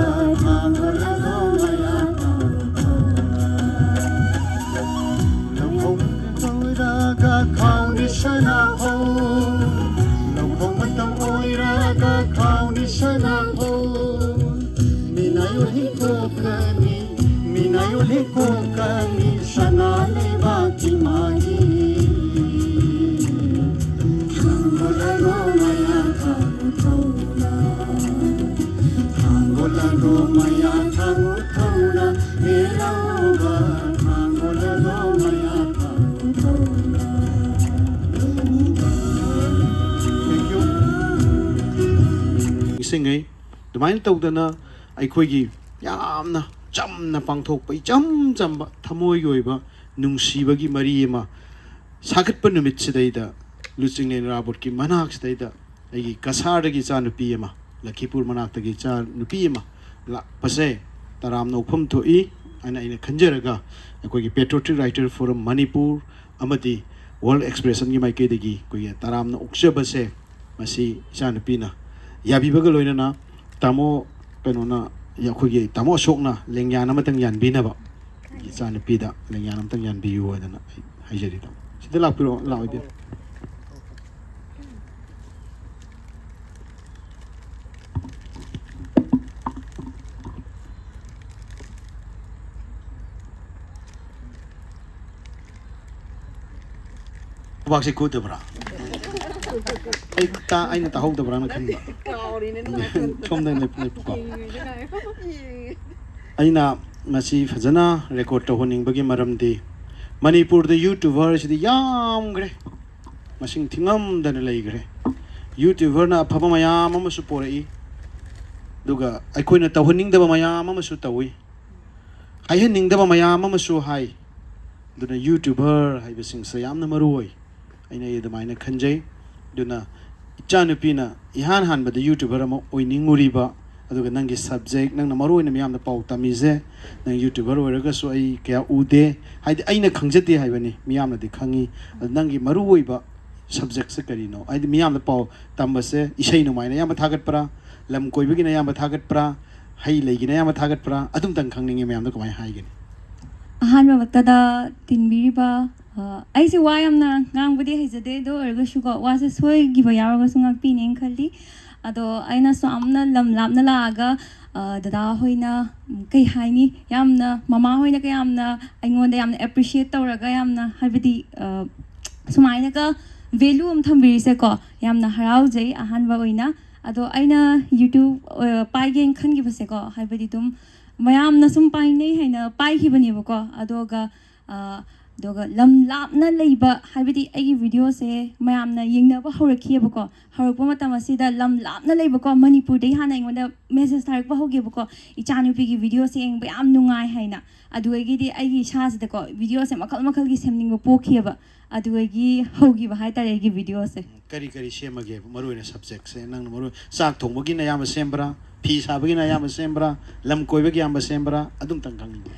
ꯊꯥꯡꯒꯣꯜ ꯂꯥꯟꯗꯣꯡ ꯃꯌꯥ ꯊꯥꯡꯒꯣꯜ ꯊꯧꯅ ꯂꯧꯐꯝ ꯑꯣꯏꯔꯒ ꯈꯥꯎꯅꯤ ꯁꯅꯥꯍꯧ ꯂꯧꯐꯝ ꯃꯇꯝ ꯑꯣꯏꯔꯒ ꯈꯥꯎꯅꯤ ꯁꯅꯥꯍꯧ ꯃꯤꯅꯥꯏ ꯑꯣꯜꯂꯤ ꯀꯣꯛꯀꯅꯤ ꯃꯤꯅꯥꯏ ꯑꯣꯜꯂꯤ ꯀꯣꯛꯀꯅꯤ ꯁꯅꯥ ꯂꯩꯕꯥꯛꯀꯤ ꯃꯥꯒꯤ ꯊꯥꯡꯒꯣꯜ ꯂꯥꯟꯗꯣꯡ ꯃꯌꯥ ꯊꯥꯡꯒꯣꯜ ꯊꯧꯅ ꯊꯥꯡꯒꯣꯜ ꯂꯥꯟꯗꯣꯡ ꯃꯌꯥ ꯊꯥꯡꯒꯣꯜ ꯊꯧꯅ ꯍꯤꯔꯧꯕ ꯊꯥꯡꯒꯣꯜ ꯂꯥꯟꯗꯣꯡ ꯃꯌꯥ ꯊꯥꯡꯒꯣꯜ ꯊꯧꯅ Thank you. ꯅꯤꯡꯁꯤꯡꯉꯩ꯫ ꯑꯗꯨꯃꯥꯏꯅ ꯇꯧꯗꯅ ꯑꯩꯈꯣꯏꯒꯤ ꯌꯥꯝꯅ ꯆꯝꯅ ꯄꯥꯡꯊꯣꯛꯄ, ꯏꯆꯝ ꯆꯝꯕ, ꯊꯃꯣꯏꯒꯤ ꯑꯣꯏꯕ ꯅꯨꯡꯁꯤꯕꯒꯤ ꯃꯔꯤ ꯑꯃ ꯁꯥꯒꯠꯄ ꯅꯨꯃꯤꯠꯁꯤꯗꯩꯗ ꯂꯨꯆꯤꯡꯂꯦꯟ ꯏꯔꯥꯕꯣꯠꯀꯤ ꯃꯅꯥꯛꯁꯤꯗꯩꯗ ꯑꯩꯒꯤ ꯀꯁꯥꯔꯗꯒꯤ ꯏꯆꯥꯅꯨꯄꯤ ꯑꯃ, ꯂꯈꯤꯄꯨꯔ ꯃꯅꯥꯛꯇꯒꯤ ꯏꯆꯥꯅꯨꯄꯤ ꯑꯃ ꯂꯥꯛꯄꯁꯦ ꯇꯔꯥꯝꯅ ꯑꯣꯛꯐꯝ ꯊꯣꯛꯏ ꯍꯥꯏꯅ ꯑꯩꯅ ꯈꯟꯖꯔꯒ, ꯑꯩꯈꯣꯏꯒꯤ Patriotic Writer Forum ꯃꯅꯤꯄꯨꯔ ꯑꯃꯗꯤ World Expressionꯒꯤ ꯃꯥꯏꯀꯩꯗꯒꯤ ꯑꯩꯈꯣꯏꯒꯤ ꯇꯔꯥꯝꯅ ꯑꯣꯛꯆꯕꯁꯦ ꯃꯁꯤ ꯏꯆꯥꯅꯨꯄꯤꯅ ꯌꯥꯕꯤꯕꯒ ꯂꯣꯏꯅꯅ ꯇꯥꯃꯣ ꯀꯩꯅꯣꯅ, ꯑꯩꯈꯣꯏꯒꯤ ꯇꯥꯃꯣ ꯑꯁꯣꯛꯅ ꯂꯦꯡꯌꯥꯟ ꯑꯃꯇꯪ ꯌꯥꯟꯕꯤꯅꯕ ꯏꯆꯥꯅꯨꯄꯤꯗ ꯂꯦꯡꯌꯥꯟ ꯑꯃꯇꯪ ꯌꯥꯟꯕꯤꯌꯨ ꯍꯥꯏꯗꯅ ꯑꯩ ꯍꯥꯏꯖꯔꯤ꯫ ꯇꯥꯃꯣ ꯁꯤꯗ ꯂꯥꯛꯄꯤꯔꯣ, ꯂꯥꯛꯑꯣ ꯏꯕꯦꯝ꯫ ꯈꯨꯕꯥꯛꯁꯦ ꯈꯨꯗꯕ꯭ꯔꯥ? ꯑꯩ ꯇꯥ-, ꯑꯩꯅ ꯇꯥꯍꯧꯗꯕ꯭ꯔꯥꯅ ꯈꯟꯕ꯫ ꯀꯥꯎꯔꯤꯅꯦ ꯅꯪ꯫ ꯁꯣꯝꯗ ꯂꯦꯞ-, ꯂꯦꯞꯄꯨꯀꯣ꯫ ꯑꯩꯅ ꯃꯁꯤ ꯐꯖꯅ record ꯇꯧꯍꯟꯅꯤꯡꯕꯒꯤ ꯃꯔꯝꯗꯤ ꯃꯅꯤꯄꯨꯔꯗ YouTuber ꯁꯤꯗꯤ ꯌꯥꯝꯈ꯭ꯔꯦ, ꯃꯁꯤꯡ ꯊꯤꯉꯝꯗꯅ ꯂꯩꯈ꯭ꯔꯦ꯫ YouTuberꯅ ꯑꯐꯕ ꯃꯌꯥꯝ ꯑꯃꯁꯨ ꯄꯣꯔꯛꯏ, ꯑꯗꯨꯒ ꯑꯩꯈꯣꯏꯅ ꯇꯧꯍꯟꯅꯤꯡꯗꯕ ꯃꯌꯥꯝ ꯑꯃꯁꯨ ꯇꯧꯏ, ꯍꯥꯏꯍꯟꯅꯤꯡꯗꯕ ꯃꯌꯥꯝ ꯑꯃꯁꯨ ꯍꯥꯏ꯫ ꯑꯗꯨꯅ YouTuber ꯍꯥꯏꯕꯁꯤꯡꯁꯦ ꯌꯥꯝꯅ ꯃꯔꯨ ꯑꯣꯏ꯫ ꯑꯩꯅ ꯑꯩ ꯑꯗꯨꯃꯥꯏꯅ ꯈꯟꯖꯩ꯫ ꯑꯗꯨꯅ ꯏꯆꯥꯅꯨꯄꯤꯅ ꯏꯍꯥꯟ ꯍꯥꯟꯕꯗ YouTuber ꯑꯃ ꯑꯣꯏꯅꯤꯡꯉꯨꯔꯤꯕ ꯑꯗꯨꯒ ꯅꯪꯒꯤ ꯁꯕꯖꯦꯛ, ꯅꯪꯅ ꯃꯔꯨ ꯑꯣꯏꯅ ꯃꯤꯌꯥꯝꯗ ꯄꯥꯎ ꯇꯝꯃꯤꯁꯦ, ꯅꯪ ꯌꯨꯇ꯭ꯌꯨꯕꯔ ꯑꯣꯏꯔꯒꯁꯨ ꯑꯩ ꯀꯌꯥ ꯎꯗꯦ, ꯍꯥꯏꯗꯤ ꯑꯩꯅ ꯈꯪꯖꯗꯦ ꯍꯥꯏꯕꯅꯤ, ꯃꯤꯌꯥꯝꯅꯗꯤ ꯈꯪꯉꯤ꯫ ꯑꯗꯨ ꯅꯪꯒꯤ ꯃꯔꯨ ꯑꯣꯏꯕ ꯁꯕꯖꯦꯛꯁꯦ ꯀꯔꯤꯅꯣ? ꯍꯥꯏꯗꯤ ꯃꯤꯌꯥꯝꯗ ꯄꯥꯎ ꯇꯝꯕꯁꯦ ꯏꯁꯩ ꯅꯣꯡꯃꯥꯏꯅ ꯑꯌꯥꯝꯕ ꯊꯥꯒꯠꯄ꯭ꯔꯥ, ꯂꯝ ꯀꯣꯏꯕꯒꯤꯅ ꯑꯌꯥꯝꯕ ꯊꯥꯒꯠꯄ꯭ꯔꯥ, ꯍꯩ ꯂꯩꯒꯤꯅ ꯑꯌꯥꯝꯕ ꯊꯥꯒꯠꯄ꯭ꯔꯥ? ꯑꯗꯨꯝꯇꯪ ꯈꯪꯅꯤꯡꯉꯤ, ꯃꯌꯥꯝꯗ ꯀꯃꯥꯏꯅ ꯍꯥꯏꯒꯅꯤ? ꯑꯍꯥꯟꯕꯃꯛꯇꯗ ꯇꯤꯟꯕꯤꯔꯤꯕ, ꯑ, ꯑꯩꯁꯦ ꯋꯥ ꯌꯥꯝꯅ ꯉꯥꯡꯕꯗꯤ ꯍꯩꯖꯗꯦ, ꯑꯗꯨ ꯑꯣꯏꯔꯒꯁꯨꯀꯣ, ꯋꯥꯁꯦ ꯁꯣꯏꯈꯤꯕ ꯌꯥꯎꯔꯒꯁꯨ ꯉꯥꯛꯄꯤꯅꯦꯅ ꯈꯜꯂꯤ꯫ ꯑꯗꯣ ꯑꯩꯅꯁꯨ ꯌꯥꯝꯅ ꯂꯝ ꯂꯥꯞꯅ ꯂꯥꯛꯑꯒ, ꯑ, ꯗꯗꯥ ꯍꯣꯏꯅ, ꯎꯝ, ꯀꯩ ꯍꯥꯏꯅꯤ, ꯌꯥꯝꯅ ꯃꯃꯥ ꯍꯣꯏꯅ ꯀꯌꯥꯝꯅ ꯑꯩꯉꯣꯟꯗ ꯌꯥꯝꯅ ꯑꯦꯄ꯭ꯔꯤꯁꯤꯌꯦꯠ ꯇꯧꯔꯒ, ꯌꯥꯝꯅ, ꯍꯥꯏꯕꯗꯤ, ꯑ, ꯁꯨꯃꯥꯏꯅꯒ ꯚꯦꯂꯨ ꯑꯃ ꯊꯝꯕꯤꯔꯤꯁꯦꯀꯣ, ꯌꯥꯝꯅ ꯍꯔꯥꯎꯖꯩ ꯑꯍꯥꯟꯕ ꯑꯣꯏꯅ꯫ ꯑꯗꯣ ꯑꯩꯅ ꯌꯨꯇ꯭ꯌꯨꯕ, ꯑ, ꯄꯥꯏꯒꯦꯅ ꯈꯟꯈꯤꯕꯁꯦꯀꯣ, ꯍꯥꯏꯕꯗꯤ ꯑꯗꯨꯝ ꯃꯌꯥꯝꯅ ꯁꯨꯝ ꯄꯥꯏꯅꯩ ꯍꯥꯏꯅ ꯄꯥꯏꯈꯤꯕꯅꯦꯕꯀꯣ꯫ ꯑꯗꯨꯒ, ꯑ, ꯑꯗꯨꯒ ꯂꯝ ꯂꯥꯞꯅ ꯂꯩꯕ, ꯍꯥꯏꯕꯗꯤ ꯑꯩꯒꯤ ꯚꯤꯗꯤꯑꯣꯁꯦ ꯃꯌꯥꯝꯅ ꯌꯦꯡꯅꯕ ꯍꯧꯔꯛꯈꯤꯑꯕꯀꯣ꯫ ꯍꯧꯔꯛꯄ ꯃꯇꯝ ꯑꯁꯤꯗ ꯂꯝ ꯂꯥꯞꯅ ꯂꯩꯕꯀꯣ, ꯃꯅꯤꯄꯨꯔꯗꯩ ꯍꯥꯟꯅ ꯑꯩꯉꯣꯟꯗ ꯃꯦꯁꯦꯖ ꯊꯥꯔꯛꯄ ꯍꯧꯒꯦꯕꯀꯣ, "ꯏꯆꯥꯅꯨꯄꯤꯒꯤ ꯚꯤꯗꯤꯑꯣꯁꯦ ꯌꯦꯡꯕ ꯌꯥꯝ ꯅꯨꯡꯉꯥꯏ" ꯍꯥꯏꯅ꯫ ꯑꯗꯨꯗꯒꯤꯗꯤ ꯑꯩꯒꯤ ꯏꯁꯥꯁꯤꯗꯀꯣ, ꯚꯤꯗꯤꯑꯣꯁꯦ ꯃꯈꯜ ꯃꯈꯜꯒꯤ ꯁꯦꯝꯅꯤꯡꯕ ꯄꯣꯛꯈꯤꯑꯕ꯫ ꯑꯗꯨꯗꯒꯤ ꯍꯧꯈꯤꯕ ꯍꯥꯏꯇꯥꯔꯦ ꯑꯩꯒꯤ ꯚꯤꯗꯤꯑꯣꯁꯦ꯫ ꯀꯔꯤ ꯀꯔꯤ ꯁꯦꯝꯃꯒꯦ? ꯃꯔꯨ ꯑꯣꯏꯅ ꯁꯕꯖꯦꯛꯁꯦ ꯅꯪꯅ ꯃꯔꯨ, ꯆꯥꯛ ꯊꯣꯡꯕꯒꯤꯅ ꯑꯌꯥꯝꯕ ꯁꯦꯝꯕ꯭ꯔꯥ, ꯐꯤ ꯁꯥꯕꯒꯤꯅ ꯑꯌꯥꯝꯕ ꯁꯦꯝꯕ꯭ꯔꯥ, ꯂꯝ ꯀꯣꯏꯕꯒꯤ ꯑꯌꯥꯝꯕ ꯁꯦꯝꯕ꯭ꯔꯥ? ꯑꯗꯨꯝꯇꯪ ꯈꯪꯅꯤꯡꯉꯤ꯫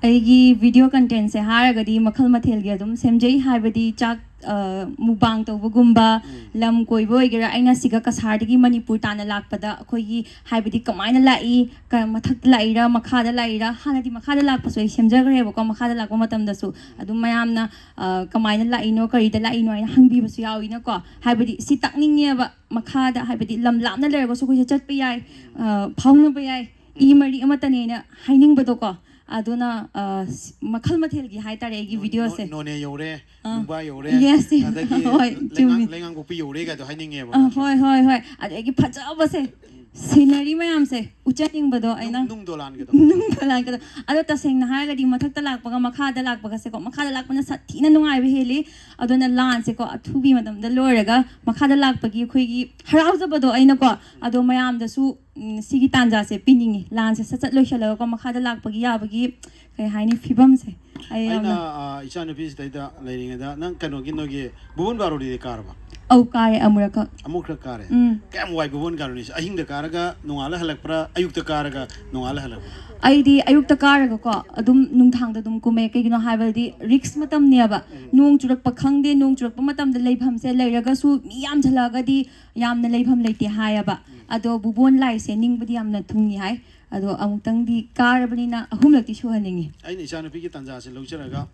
ꯑꯩꯒꯤ ꯚꯤꯗꯤꯑꯣ ꯀꯟꯇꯦꯟꯁꯦ ꯍꯥꯏꯔꯒꯗꯤ ꯃꯈꯜ ꯃꯊꯦꯜꯒꯤ ꯑꯗꯨꯝ ꯁꯦꯝꯖꯩ, ꯍꯥꯏꯕꯗꯤ ꯆꯥꯛ, ꯑ, ꯃꯨꯛꯕꯥꯡ ꯇꯧꯕꯒꯨꯝꯕ, ꯎꯝ꯫ ꯂꯝ ꯀꯣꯏꯕ ꯑꯣꯏꯒꯦꯔꯥ, ꯑꯩꯅ ꯁꯤꯒ ꯀꯁꯥꯔꯗꯒꯤ ꯃꯅꯤꯄꯨꯔ ꯇꯥꯟꯅ ꯂꯥꯛꯄꯗ ꯑꯩꯈꯣꯏꯒꯤ, ꯍꯥꯏꯕꯗꯤ ꯀꯃꯥꯏꯅ ꯂꯥꯛꯏ, ꯀ-, ꯃꯊꯛꯇ ꯂꯥꯛꯏꯔꯥ, ꯃꯈꯥꯗ ꯂꯥꯛꯏꯔꯥ, ꯍꯥꯟꯅꯗꯤ ꯃꯈꯥꯗ ꯂꯥꯛꯄꯁꯨ ꯑꯩ ꯁꯦꯝꯖꯈ꯭ꯔꯦꯕꯀꯣ꯫ ꯃꯈꯥꯗ ꯂꯥꯛꯄ ꯃꯇꯝꯗꯁꯨ ꯑꯗꯨꯝ ꯃꯌꯥꯝꯅ, ꯑ, "ꯀꯃꯥꯏꯅ ꯂꯥꯛꯏꯅꯣ, ꯀꯔꯤꯗ ꯂꯥꯛꯏꯅꯣ?" ꯍꯥꯏꯅ ꯍꯪꯕꯤꯕꯁꯨ ꯌꯥꯎꯏꯅꯀꯣ꯫ ꯍꯥꯏꯕꯗꯤ ꯁꯤ ꯇꯥꯛꯅꯤꯡꯉꯦꯕ, ꯃꯈꯥꯗ, ꯍꯥꯏꯕꯗꯤ ꯂꯝ ꯂꯥꯞꯅ ꯂꯩꯔꯒꯁꯨ ꯑꯩꯈꯣꯏꯁꯦ ꯆꯠꯄ ꯌꯥꯏ, ꯑ, ꯐꯥꯎꯅꯕ ꯌꯥꯏ, ꯏ ꯃꯔꯤ ꯑꯃꯠꯇꯅꯦꯅ ꯍꯥꯏꯅꯤꯡꯕꯗꯣꯀꯣ꯫ ꯑꯗꯨꯅ, ꯑ, ꯁꯤ-, ꯃꯈꯜ ꯃꯊꯦꯜꯒꯤ ꯍꯥꯏꯇꯥꯔꯦ ꯑꯩꯒꯤ ꯅꯣ-, ꯚꯤꯗꯤꯑꯣꯁꯦ꯫ ꯅꯣ-, ꯅꯣꯅꯦ ꯌꯧꯔꯦ, ꯑꯥ꯫ ꯅꯨꯡꯕꯥ ꯌꯧꯔꯦ, Yes, yes. ꯑꯗꯒꯤ ꯍꯣꯏ, ꯂꯩꯉꯥꯡ-, ꯆꯨꯝꯃꯤ꯫ ꯂꯩꯉꯥꯡꯄꯣꯛꯄꯤ ꯌꯧꯔꯦ ꯀꯥꯏꯗꯣ ꯍꯥꯏꯅꯤꯡꯉꯦꯕ꯫ ꯑ, ꯍꯣꯏ, ꯍꯣꯏ, ꯍꯣꯏ꯫ ꯑꯗꯒꯤ ꯐꯖꯕꯁꯦ, ꯁꯤꯅꯔꯤ ꯃꯌꯥꯝꯁꯦ ꯎꯠꯆꯅꯤꯡꯕꯗꯣ ꯑꯩꯅ꯫ ꯅꯨꯡ, ꯅꯨꯡ ꯗꯣꯂꯥꯟꯒꯗꯣ꯫ ꯅꯨꯡ ꯗꯣꯂꯥꯟꯒꯗꯣ꯫ ꯑꯗꯣ ꯇꯁꯦꯡꯅ ꯍꯥꯏꯔꯒꯗꯤ ꯃꯊꯛꯇ ꯂꯥꯛꯄꯒ ꯃꯈꯥꯗ ꯂꯥꯛꯄꯒꯁꯦꯀꯣ, ꯃꯈꯥꯗ ꯂꯥꯛꯄꯅ ꯁꯥꯊꯤꯅ ꯅꯨꯡꯉꯥꯏꯕ ꯍꯦꯜꯂꯤ꯫ ꯑꯗꯨꯅ ꯂꯥꯟꯁꯦꯀꯣ, ꯑꯊꯨꯕꯤ ꯃꯇꯝꯗ ꯂꯣꯏꯔꯒ ꯃꯈꯥꯗ ꯂꯥꯛꯄꯒꯤ ꯑꯩꯈꯣꯏꯒꯤ ꯍꯔꯥꯎꯖꯕꯗꯣ ꯑꯩꯅꯀꯣ, ꯑꯗꯣ ꯃꯌꯥꯝꯗꯁꯨ, ꯎꯝ, ꯁꯤꯒꯤ ꯇꯥꯟꯖꯥꯁꯦ ꯄꯤꯅꯤꯡꯉꯤ꯫ ꯂꯥꯟꯁꯦ ꯁꯠ ꯁꯠ ꯂꯣꯏꯁꯤꯜꯂꯒꯀꯣ, ꯃꯈꯥꯗ ꯂꯥꯛꯄꯒꯤ ꯌꯥꯕꯒꯤ, ꯀꯩ ꯍꯥꯏꯅꯤ, ꯐꯤꯕꯝꯁꯦ꯫ ꯑꯩ ꯑꯩꯅ, ꯌꯥꯝꯅ ꯑ, ꯏꯆꯥꯅꯨꯄꯤꯁꯤꯗꯩꯗ ꯂꯩꯔꯤꯉꯩꯗ, ꯅꯪ ꯀꯩꯅꯣꯒꯤ, ꯅꯣꯏꯒꯤ ꯕꯨꯕꯟ ꯕꯥꯔꯣꯗꯤꯗꯤ ꯀꯥꯔꯕ? ꯑꯧ, ꯀꯥꯔꯦ ꯑꯃꯨꯔꯛꯈꯛ꯫ ꯑꯃꯨꯛ ꯈꯔ ꯀꯥꯔꯦ꯫ ꯎꯝ꯫ ꯀꯌꯥꯝ ꯋꯥꯏ ꯚꯨꯕꯣꯟ ꯀꯥꯔꯨꯅꯤꯁꯦ? ꯑꯍꯤꯡꯗ ꯀꯥꯔꯒ ꯅꯣꯡꯉꯥꯜꯂ ꯍꯜꯂꯛꯄ꯭ꯔꯥ, ꯑꯌꯨꯛꯇ ꯀꯥꯔꯒ ꯅꯣꯡꯉꯥꯜꯂ ꯍꯜꯂꯛꯄ꯭ꯔꯥ? ꯑꯩꯗꯤ ꯑꯌꯨꯛꯇ ꯀꯥꯔꯒꯀꯣ ꯑꯗꯨꯝ ꯅꯨꯡꯗꯥꯡꯗ ꯑꯗꯨꯝ ꯀꯨꯝꯃꯦ꯫ ꯀꯩꯒꯤꯅꯣ ꯍꯥꯏꯕꯗꯤ ꯔꯤꯛꯁ ꯃꯇꯝꯅꯦꯕ꯫ ꯅꯣꯡ ꯆꯨꯔꯛꯄ ꯈꯪꯗꯦ, ꯅꯣꯡ ꯆꯨꯔꯛꯄ ꯃꯇꯝꯗ ꯂꯩꯐꯝꯁꯦ, ꯂꯩꯔꯒꯁꯨ ꯃꯤ ꯌꯥꯝꯁꯜꯂꯛꯑꯒꯗꯤ ꯌꯥꯝꯅ ꯂꯩꯐꯝ ꯂꯩꯇꯦ ꯍꯥꯏꯌꯦꯕ꯫ ꯑꯗꯣ ꯚꯨꯕꯣꯟ ꯂꯥꯏꯁꯦ ꯅꯤꯡꯕꯗꯤ ꯌꯥꯝꯅ ꯊꯨꯡꯉꯤ ꯍꯥꯏ꯫ ꯑꯗꯣ ꯑꯃꯨꯛꯇꯪꯗꯤ ꯀꯥꯔꯕꯅꯤꯅ ꯑꯍꯨꯝꯂꯛꯇꯤ ꯁꯨꯍꯟꯅꯤꯡꯉꯤ꯫ ꯑꯩꯅ ꯏꯆꯥꯅꯨꯄꯤꯒꯤ ꯇꯥꯟꯖꯥꯁꯦ ꯂꯧꯖꯔꯒ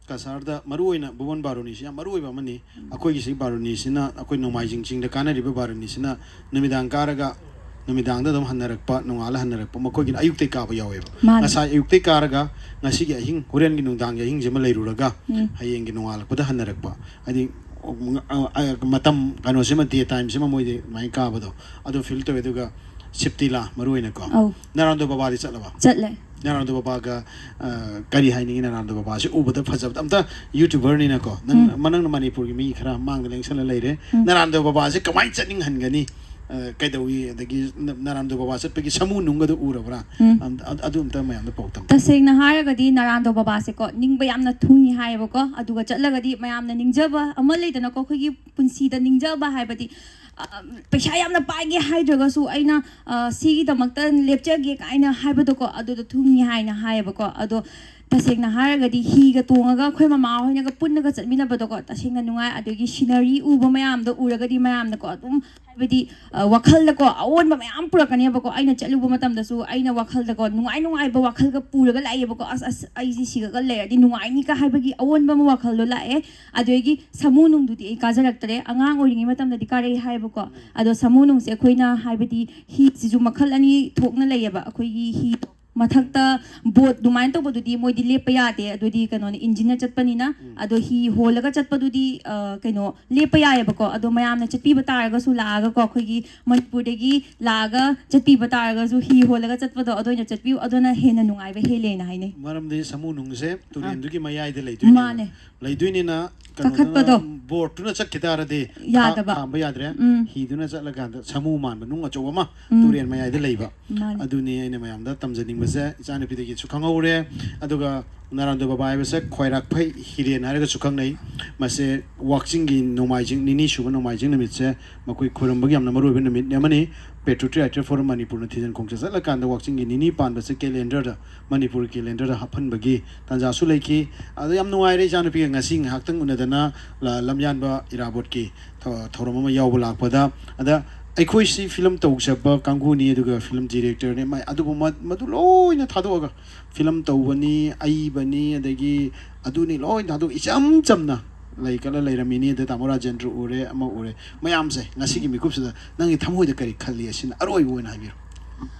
ꯀꯁꯥꯔꯗ ꯃꯔꯨꯑꯣꯏꯅ ꯚꯨꯕꯣꯟ ꯕꯥꯔꯨꯅꯤꯁꯤ ꯌꯥꯝ ꯃꯔꯨꯑꯣꯏꯕ ꯑꯃꯅꯤ꯫ ꯑꯩꯈꯣꯏꯒꯤ ꯁꯤ ꯕꯥꯔꯨꯅꯤꯁꯤꯅ, ꯑꯩꯈꯣꯏ ꯅꯣꯡꯃꯥꯏꯖꯤꯡ ꯆꯤꯡꯗ ꯀꯥꯅꯔꯤꯕ ꯕꯥꯔꯨꯅꯤꯁꯤꯅ ꯅꯨꯃꯤꯗꯥꯡ ꯀꯥꯔꯒ ꯅꯨꯃꯤꯗꯥꯡꯗ ꯑꯗꯨꯝ ꯍꯟꯅꯔꯛꯄ, ꯅꯣꯡꯉꯥꯜꯂ ꯍꯟꯅꯔꯛꯄ, ꯃꯈꯣꯏꯒꯤꯅ ꯑꯌꯨꯛꯇꯩ ꯀꯥꯕ ꯌꯥꯎꯋꯦꯕ꯫ ꯃꯥꯅꯦ꯫ ꯉꯁꯥꯏ ꯑꯌꯨꯛꯇꯩ ꯀꯥꯔꯒ ꯉꯁꯤꯒꯤ ꯑꯍꯤꯡ, ꯍꯣꯔꯦꯟꯒꯤ ꯅꯨꯡꯗꯥꯡꯒꯤ ꯑꯍꯤꯡꯁꯤꯃ ꯂꯩꯔꯨꯔꯒ ꯎꯝ꯫ ꯍꯌꯦꯡꯒꯤ ꯅꯣꯡꯉꯥꯜꯂꯛꯄꯗ ꯍꯟꯅꯔꯛꯄ꯫ ꯍꯥꯏꯗꯤ, ꯑ, ꯑ, ꯃꯇꯝ ꯀꯩꯅꯣꯁꯤꯃ, ꯗꯦ ꯇꯥꯏꯝꯁꯤꯃ ꯃꯣꯏꯗꯤ ꯑꯗꯨꯃꯥꯏꯅ ꯀꯥꯕꯗꯣ ꯑꯗꯨ ꯐꯤꯜ ꯇꯧꯋꯦ꯫ ꯑꯗꯨꯒ ꯁꯤꯞꯇꯤꯂꯥ ꯃꯔꯨꯑꯣꯏꯅꯀꯣ꯫ ꯑꯧ꯫ ꯅꯔꯥꯟꯗꯣ ꯕꯕꯥꯗꯤ ꯆꯠꯂꯕ? ꯆꯠꯂꯦ꯫ ꯅꯔꯥꯟꯗꯣ ꯕꯕꯥꯒ, ꯑ, ꯀꯔꯤ ꯍꯥꯏꯅꯤꯡꯉꯤ? ꯅꯔꯥꯟꯗꯣ ꯕꯕꯥꯁꯤ ꯎꯕꯗ ꯐꯖꯕꯗ, ꯑꯝꯇ YouTuberꯅꯤꯅꯀꯣ, ꯅꯪ, ꯎꯝ꯫ ꯃ-, ꯅꯪꯅ ꯃꯅꯤꯄꯨꯔꯒꯤ ꯃꯤ ꯈꯔ ꯃꯥꯡꯗ ꯂꯦꯡꯁꯜꯂ ꯂꯩꯔꯦ꯫ ꯎꯝ꯫ ꯅꯔꯥꯟꯗꯣ ꯕꯕꯥꯁꯦ ꯀꯃꯥꯏꯅ ꯆꯠꯅꯤꯡꯍꯟꯒꯅꯤ? ꯑ, ꯀꯩꯗꯧꯏ? ꯑꯗꯒꯤ ꯅ-, ꯅꯔꯥꯟꯗꯣ ꯕꯕꯥ ꯆꯠꯄꯒꯤ ꯁꯥꯃꯨ ꯅꯨꯡꯒꯗꯣ ꯎꯔꯕ꯭ꯔꯥ? ꯎꯝ꯫ ꯑꯝ-, ꯑ-, ꯑꯗꯨ ꯑꯝꯇ ꯃꯌꯥꯝꯗ ꯄꯥꯎ ꯇꯝ꯫ ꯇꯁꯦꯡꯅ ꯍꯥꯏꯔꯒꯗꯤ ꯅꯔꯥꯟꯗꯣ ꯕꯕꯥꯁꯦꯀꯣ ꯅꯤꯡꯕ ꯌꯥꯝꯅ ꯊꯨꯡꯉꯤ ꯍꯥꯏꯌꯦꯕꯀꯣ꯫ ꯑꯗꯨꯒ ꯆꯠꯂꯒꯗꯤ ꯃꯌꯥꯝꯅ ꯅꯤꯡꯖꯕ ꯑꯃ ꯂꯩꯗꯅꯀꯣ, ꯑꯩꯈꯣꯏꯒꯤ ꯄꯨꯟꯁꯤꯗ ꯅꯤꯡꯖꯕ ꯍꯥꯏꯕꯗꯤ, ꯑ, ꯄꯩꯁꯥ ꯌꯥꯝꯅ ꯄꯥꯏꯒꯦ ꯍꯥꯏꯗ꯭ꯔꯒꯁꯨ ꯑꯩꯅ, ꯑ, ꯁꯤꯒꯤꯗꯃꯛꯇ ꯂꯦꯞꯆꯒꯦ ꯀꯥꯏꯅ ꯍꯥꯏꯕꯗꯣꯀꯣ, ꯑꯗꯨꯗꯣ ꯊꯨꯡꯉꯤ ꯍꯥꯏꯅ ꯍꯥꯏꯌꯦꯕꯀꯣ꯫ ꯑꯗꯣ ꯇꯁꯦꯡꯅ ꯍꯥꯏꯔꯒꯗꯤ ꯍꯤꯒ ꯇꯣꯡꯉꯒ ꯑꯩꯈꯣꯏ ꯃꯃꯥ ꯍꯣꯏꯅꯒ ꯄꯨꯟꯅꯒ ꯆꯠꯃꯤꯟꯅꯕꯗꯣꯀꯣ, ꯇꯁꯦꯡꯅ ꯅꯨꯡꯉꯥꯏ꯫ ꯑꯗꯒꯤ ꯁꯤꯅꯔꯤ ꯎꯕ ꯃꯌꯥꯝꯗꯣ ꯎꯔꯒꯗꯤ ꯃꯌꯥꯝꯅꯀꯣ ꯑꯗꯨꯝ, ꯍꯥꯏꯕꯗꯤ, ꯑ, ꯋꯥꯈꯜꯗꯀꯣ ꯑꯑꯣꯟꯕ ꯃꯌꯥꯝ ꯄꯨꯔꯛꯀꯅꯦꯕꯀꯣ꯫ ꯑꯩꯅ ꯆꯠꯂꯨꯕ ꯃꯇꯝꯗꯁꯨ ꯑꯩꯅ ꯋꯥꯈꯜꯗꯀꯣ ꯅꯨꯡꯉꯥꯏ ꯅꯨꯡꯉꯥꯏꯕ ꯋꯥꯈꯜꯒ ꯄꯨꯔꯒ ꯂꯥꯛꯑꯦꯕꯀꯣ꯫ "ꯑꯁ, ꯑꯁ, ꯑꯩꯁꯤ ꯁꯤꯒꯒ ꯂꯩꯔꯗꯤ ꯅꯨꯡꯉꯥꯏꯅꯤꯀ" ꯍꯥꯏꯕꯒꯤ ꯑꯑꯣꯟꯕ ꯑꯃ ꯋꯥꯈꯜꯗꯣ ꯂꯥꯛꯑꯦ꯫ ꯑꯗꯨꯗꯒꯤ ꯁꯥꯃꯨ ꯅꯨꯡꯗꯨꯗꯤ ꯑꯩ ꯀꯥꯖꯔꯛꯇ꯭ꯔꯦ, ꯑꯉꯥꯡ ꯑꯣꯏꯔꯤꯉꯩ ꯃꯇꯝꯗꯗꯤ ꯀꯥꯔꯛꯏ ꯍꯥꯏꯌꯦꯕꯀꯣ꯫ ꯑꯗꯣ ꯁꯥꯃꯨ ꯅꯨꯡꯁꯦ ꯑꯩꯈꯣꯏꯅ, ꯍꯥꯏꯕꯗꯤ, ꯍꯤꯁꯤꯁꯨ ꯃꯈꯜ ꯑꯅꯤ ꯊꯣꯛꯅ ꯂꯩꯌꯦꯕ꯫ ꯑꯩꯈꯣꯏꯒꯤ ꯍꯤ ꯃꯊꯛꯇ ꯕꯣꯠ ꯑꯗꯨꯃꯥꯏꯅ ꯇꯧꯕꯗꯨꯗꯤ ꯃꯣꯏꯗꯤ ꯂꯦꯞꯄ ꯌꯥꯗꯦ, ꯑꯗꯨꯗꯤ ꯀꯩꯅꯣꯅꯤ, ꯏꯟꯖꯤꯟꯅ ꯆꯠꯄꯅꯤꯅ꯫ ꯑꯗꯣ ꯍꯤ ꯍꯣꯜꯂꯒ ꯆꯠꯄꯗꯨꯗꯤ, ꯑ, ꯀꯩꯅꯣ, ꯂꯦꯞꯄ ꯌꯥꯏꯌꯦꯕꯀꯣ꯫ ꯑꯗꯣ ꯃꯌꯥꯝꯅ ꯆꯠꯄꯤꯕ ꯇꯥꯔꯒꯁꯨ, ꯂꯥꯛꯑꯒꯀꯣ, ꯑꯩꯈꯣꯏꯒꯤ ꯃꯅꯤꯄꯨꯔꯗꯒꯤ ꯂꯥꯛꯑꯒ ꯆꯠꯄꯤꯕ ꯇꯥꯔꯒꯁꯨ ꯍꯤ ꯍꯣꯜꯂꯒ ꯆꯠꯄꯗꯣ ꯑꯗꯨ ꯑꯣꯏꯅ ꯆꯠꯄꯤꯌꯨ, ꯑꯗꯨꯅ ꯍꯦꯟꯅ ꯅꯨꯡꯉꯥꯏꯕ ꯍꯦꯜꯂꯦꯅ ꯍꯥꯏꯅꯩ꯫ ꯃꯔꯝꯗꯤ ꯁꯥꯃꯨ ꯅꯨꯡꯁꯦ ꯇꯨꯔꯦꯟꯗꯨꯒꯤ ꯃꯌꯥꯏꯗ ꯂꯩꯗꯣꯏꯅꯦꯕ꯫ ꯃꯥꯅꯦ꯫ ꯂꯩꯗꯣꯏꯅꯤꯅ ꯀꯩꯅꯣꯗꯨꯅ, ꯀꯥꯈꯠꯄꯗꯣ ꯕꯣꯠꯇꯨꯅ ꯆꯠꯈꯤ ꯇꯥꯔꯗꯤ ꯌꯥꯗꯕ꯫ ꯈꯥꯝꯕ ꯌꯥꯗ꯭ꯔꯦ꯫ ꯎꯝ꯫ ꯍꯤꯗꯨꯅ ꯆꯠꯂꯀꯥꯟꯗ ꯁꯥꯃꯨ ꯃꯥꯟꯕ ꯅꯨꯡ ꯑꯆꯧꯕ ꯑꯃ ꯎꯝ꯫ ꯇꯨꯔꯦꯟ ꯃꯌꯥꯏꯗ ꯂꯩꯕ꯫ ꯃꯥꯅꯦ꯫ ꯑꯗꯨꯅꯤ ꯑꯩꯅ ꯃꯌꯥꯝꯗ ꯇꯝꯖꯅꯤꯡꯕ꯫ ꯁꯦ ꯏꯆꯥꯅꯨꯄꯤꯗꯒꯤꯁꯨ ꯈꯪꯍꯧꯔꯦ꯫ ꯑꯗꯨꯒ ꯅꯥꯔꯥꯟꯗꯣ ꯕꯕꯥ ꯍꯥꯏꯕꯁꯦ ꯈ꯭ꯋꯥꯏꯔꯥꯛꯐꯩ ꯍꯤꯔꯦꯟ ꯍꯥꯏꯔꯒꯁꯨ ꯈꯪꯅꯩ꯫ ꯃꯁꯦ ꯋꯥꯛꯆꯤꯡꯒꯤ ꯅꯣꯡꯃꯥꯏꯖꯤꯡ, ꯅꯤꯅꯤ ꯁꯨꯕ ꯅꯣꯡꯃꯥꯏꯖꯤꯡ ꯅꯨꯃꯤꯠꯁꯦ ꯃꯈꯣꯏ ꯈꯨꯔꯨꯝꯕꯒꯤ ꯌꯥꯝꯅ ꯃꯔꯨꯑꯣꯏꯕ ꯅꯨꯃꯤꯠ ꯑꯃꯅꯤ꯫ Patriotic Writers Forum ꯃꯅꯤꯄꯨꯔꯅ ꯊꯤꯖꯤꯟ ꯈꯣꯝꯖꯤꯟ ꯆꯠꯂꯀꯥꯟꯗ ꯋꯥꯛꯆꯤꯡꯒꯤ ꯅꯤꯅꯤ ꯄꯥꯟꯕꯁꯦ calendarꯗ, ꯃꯅꯤꯄꯨꯔꯒꯤ calendarꯗ ꯍꯥꯞꯍꯟꯕꯒꯤ ꯇꯥꯟꯖꯥꯁꯨ ꯂꯩꯈꯤ꯫ ꯑꯗꯣ ꯌꯥꯝ ꯅꯨꯡꯉꯥꯏꯔꯦ ꯏꯆꯥꯅꯨꯄꯤꯒ ꯉꯁꯤ ꯉꯥꯏꯍꯥꯛꯇꯪ ꯎꯅꯗꯅ ꯂ-, ꯂꯝꯌꯥꯟꯕ ꯏꯔꯥꯕꯣꯠꯀꯤ ꯊꯧ-, ꯊꯧꯔꯝ ꯑꯃ ꯌꯥꯎꯕ ꯂꯥꯛꯄꯗ꯫ ꯑꯗ ꯑꯩꯈꯣꯏꯁꯤ ꯐꯤꯂꯝ ꯇꯧꯖꯕ ꯀꯥꯡꯕꯨꯅꯤ, ꯑꯗꯨꯒ ꯐꯤꯂꯝ directorꯅꯦ, ꯃꯥꯏ ꯑꯗꯨꯕꯨ ꯃ-, ꯃꯗꯨ ꯂꯣꯏꯅ ꯊꯥꯗꯣꯛꯑꯒ ꯐꯤꯂꯝ ꯇꯧꯕꯅꯤ, ꯑꯏꯕꯅꯤ, ꯑꯗꯒꯤ ꯑꯗꯨꯅꯤ ꯂꯣꯏ ꯊꯥꯗꯣꯛ, ꯏꯆꯝ ꯆꯝꯅ ꯂꯩ ꯀꯠꯂ ꯂꯩꯔꯝꯃꯤꯅꯤ꯫ ꯑꯗ ꯇꯥꯃꯣ ꯔꯥꯖꯦꯟꯗ꯭ꯔ ꯎꯔꯦ, ꯑꯃ ꯎꯔꯦ, ꯃꯌꯥꯝꯁꯦ ꯉꯁꯤꯒꯤ ꯃꯤꯀꯨꯞꯁꯤꯗ ꯅꯪꯒꯤ ꯊꯃꯣꯏꯗ ꯀꯔꯤ ꯈꯜꯂꯤ? ꯑꯁꯤꯅ ꯑꯔꯣꯏꯕ ꯑꯣꯏꯅ ꯍꯥꯏꯕꯤꯔꯣ꯫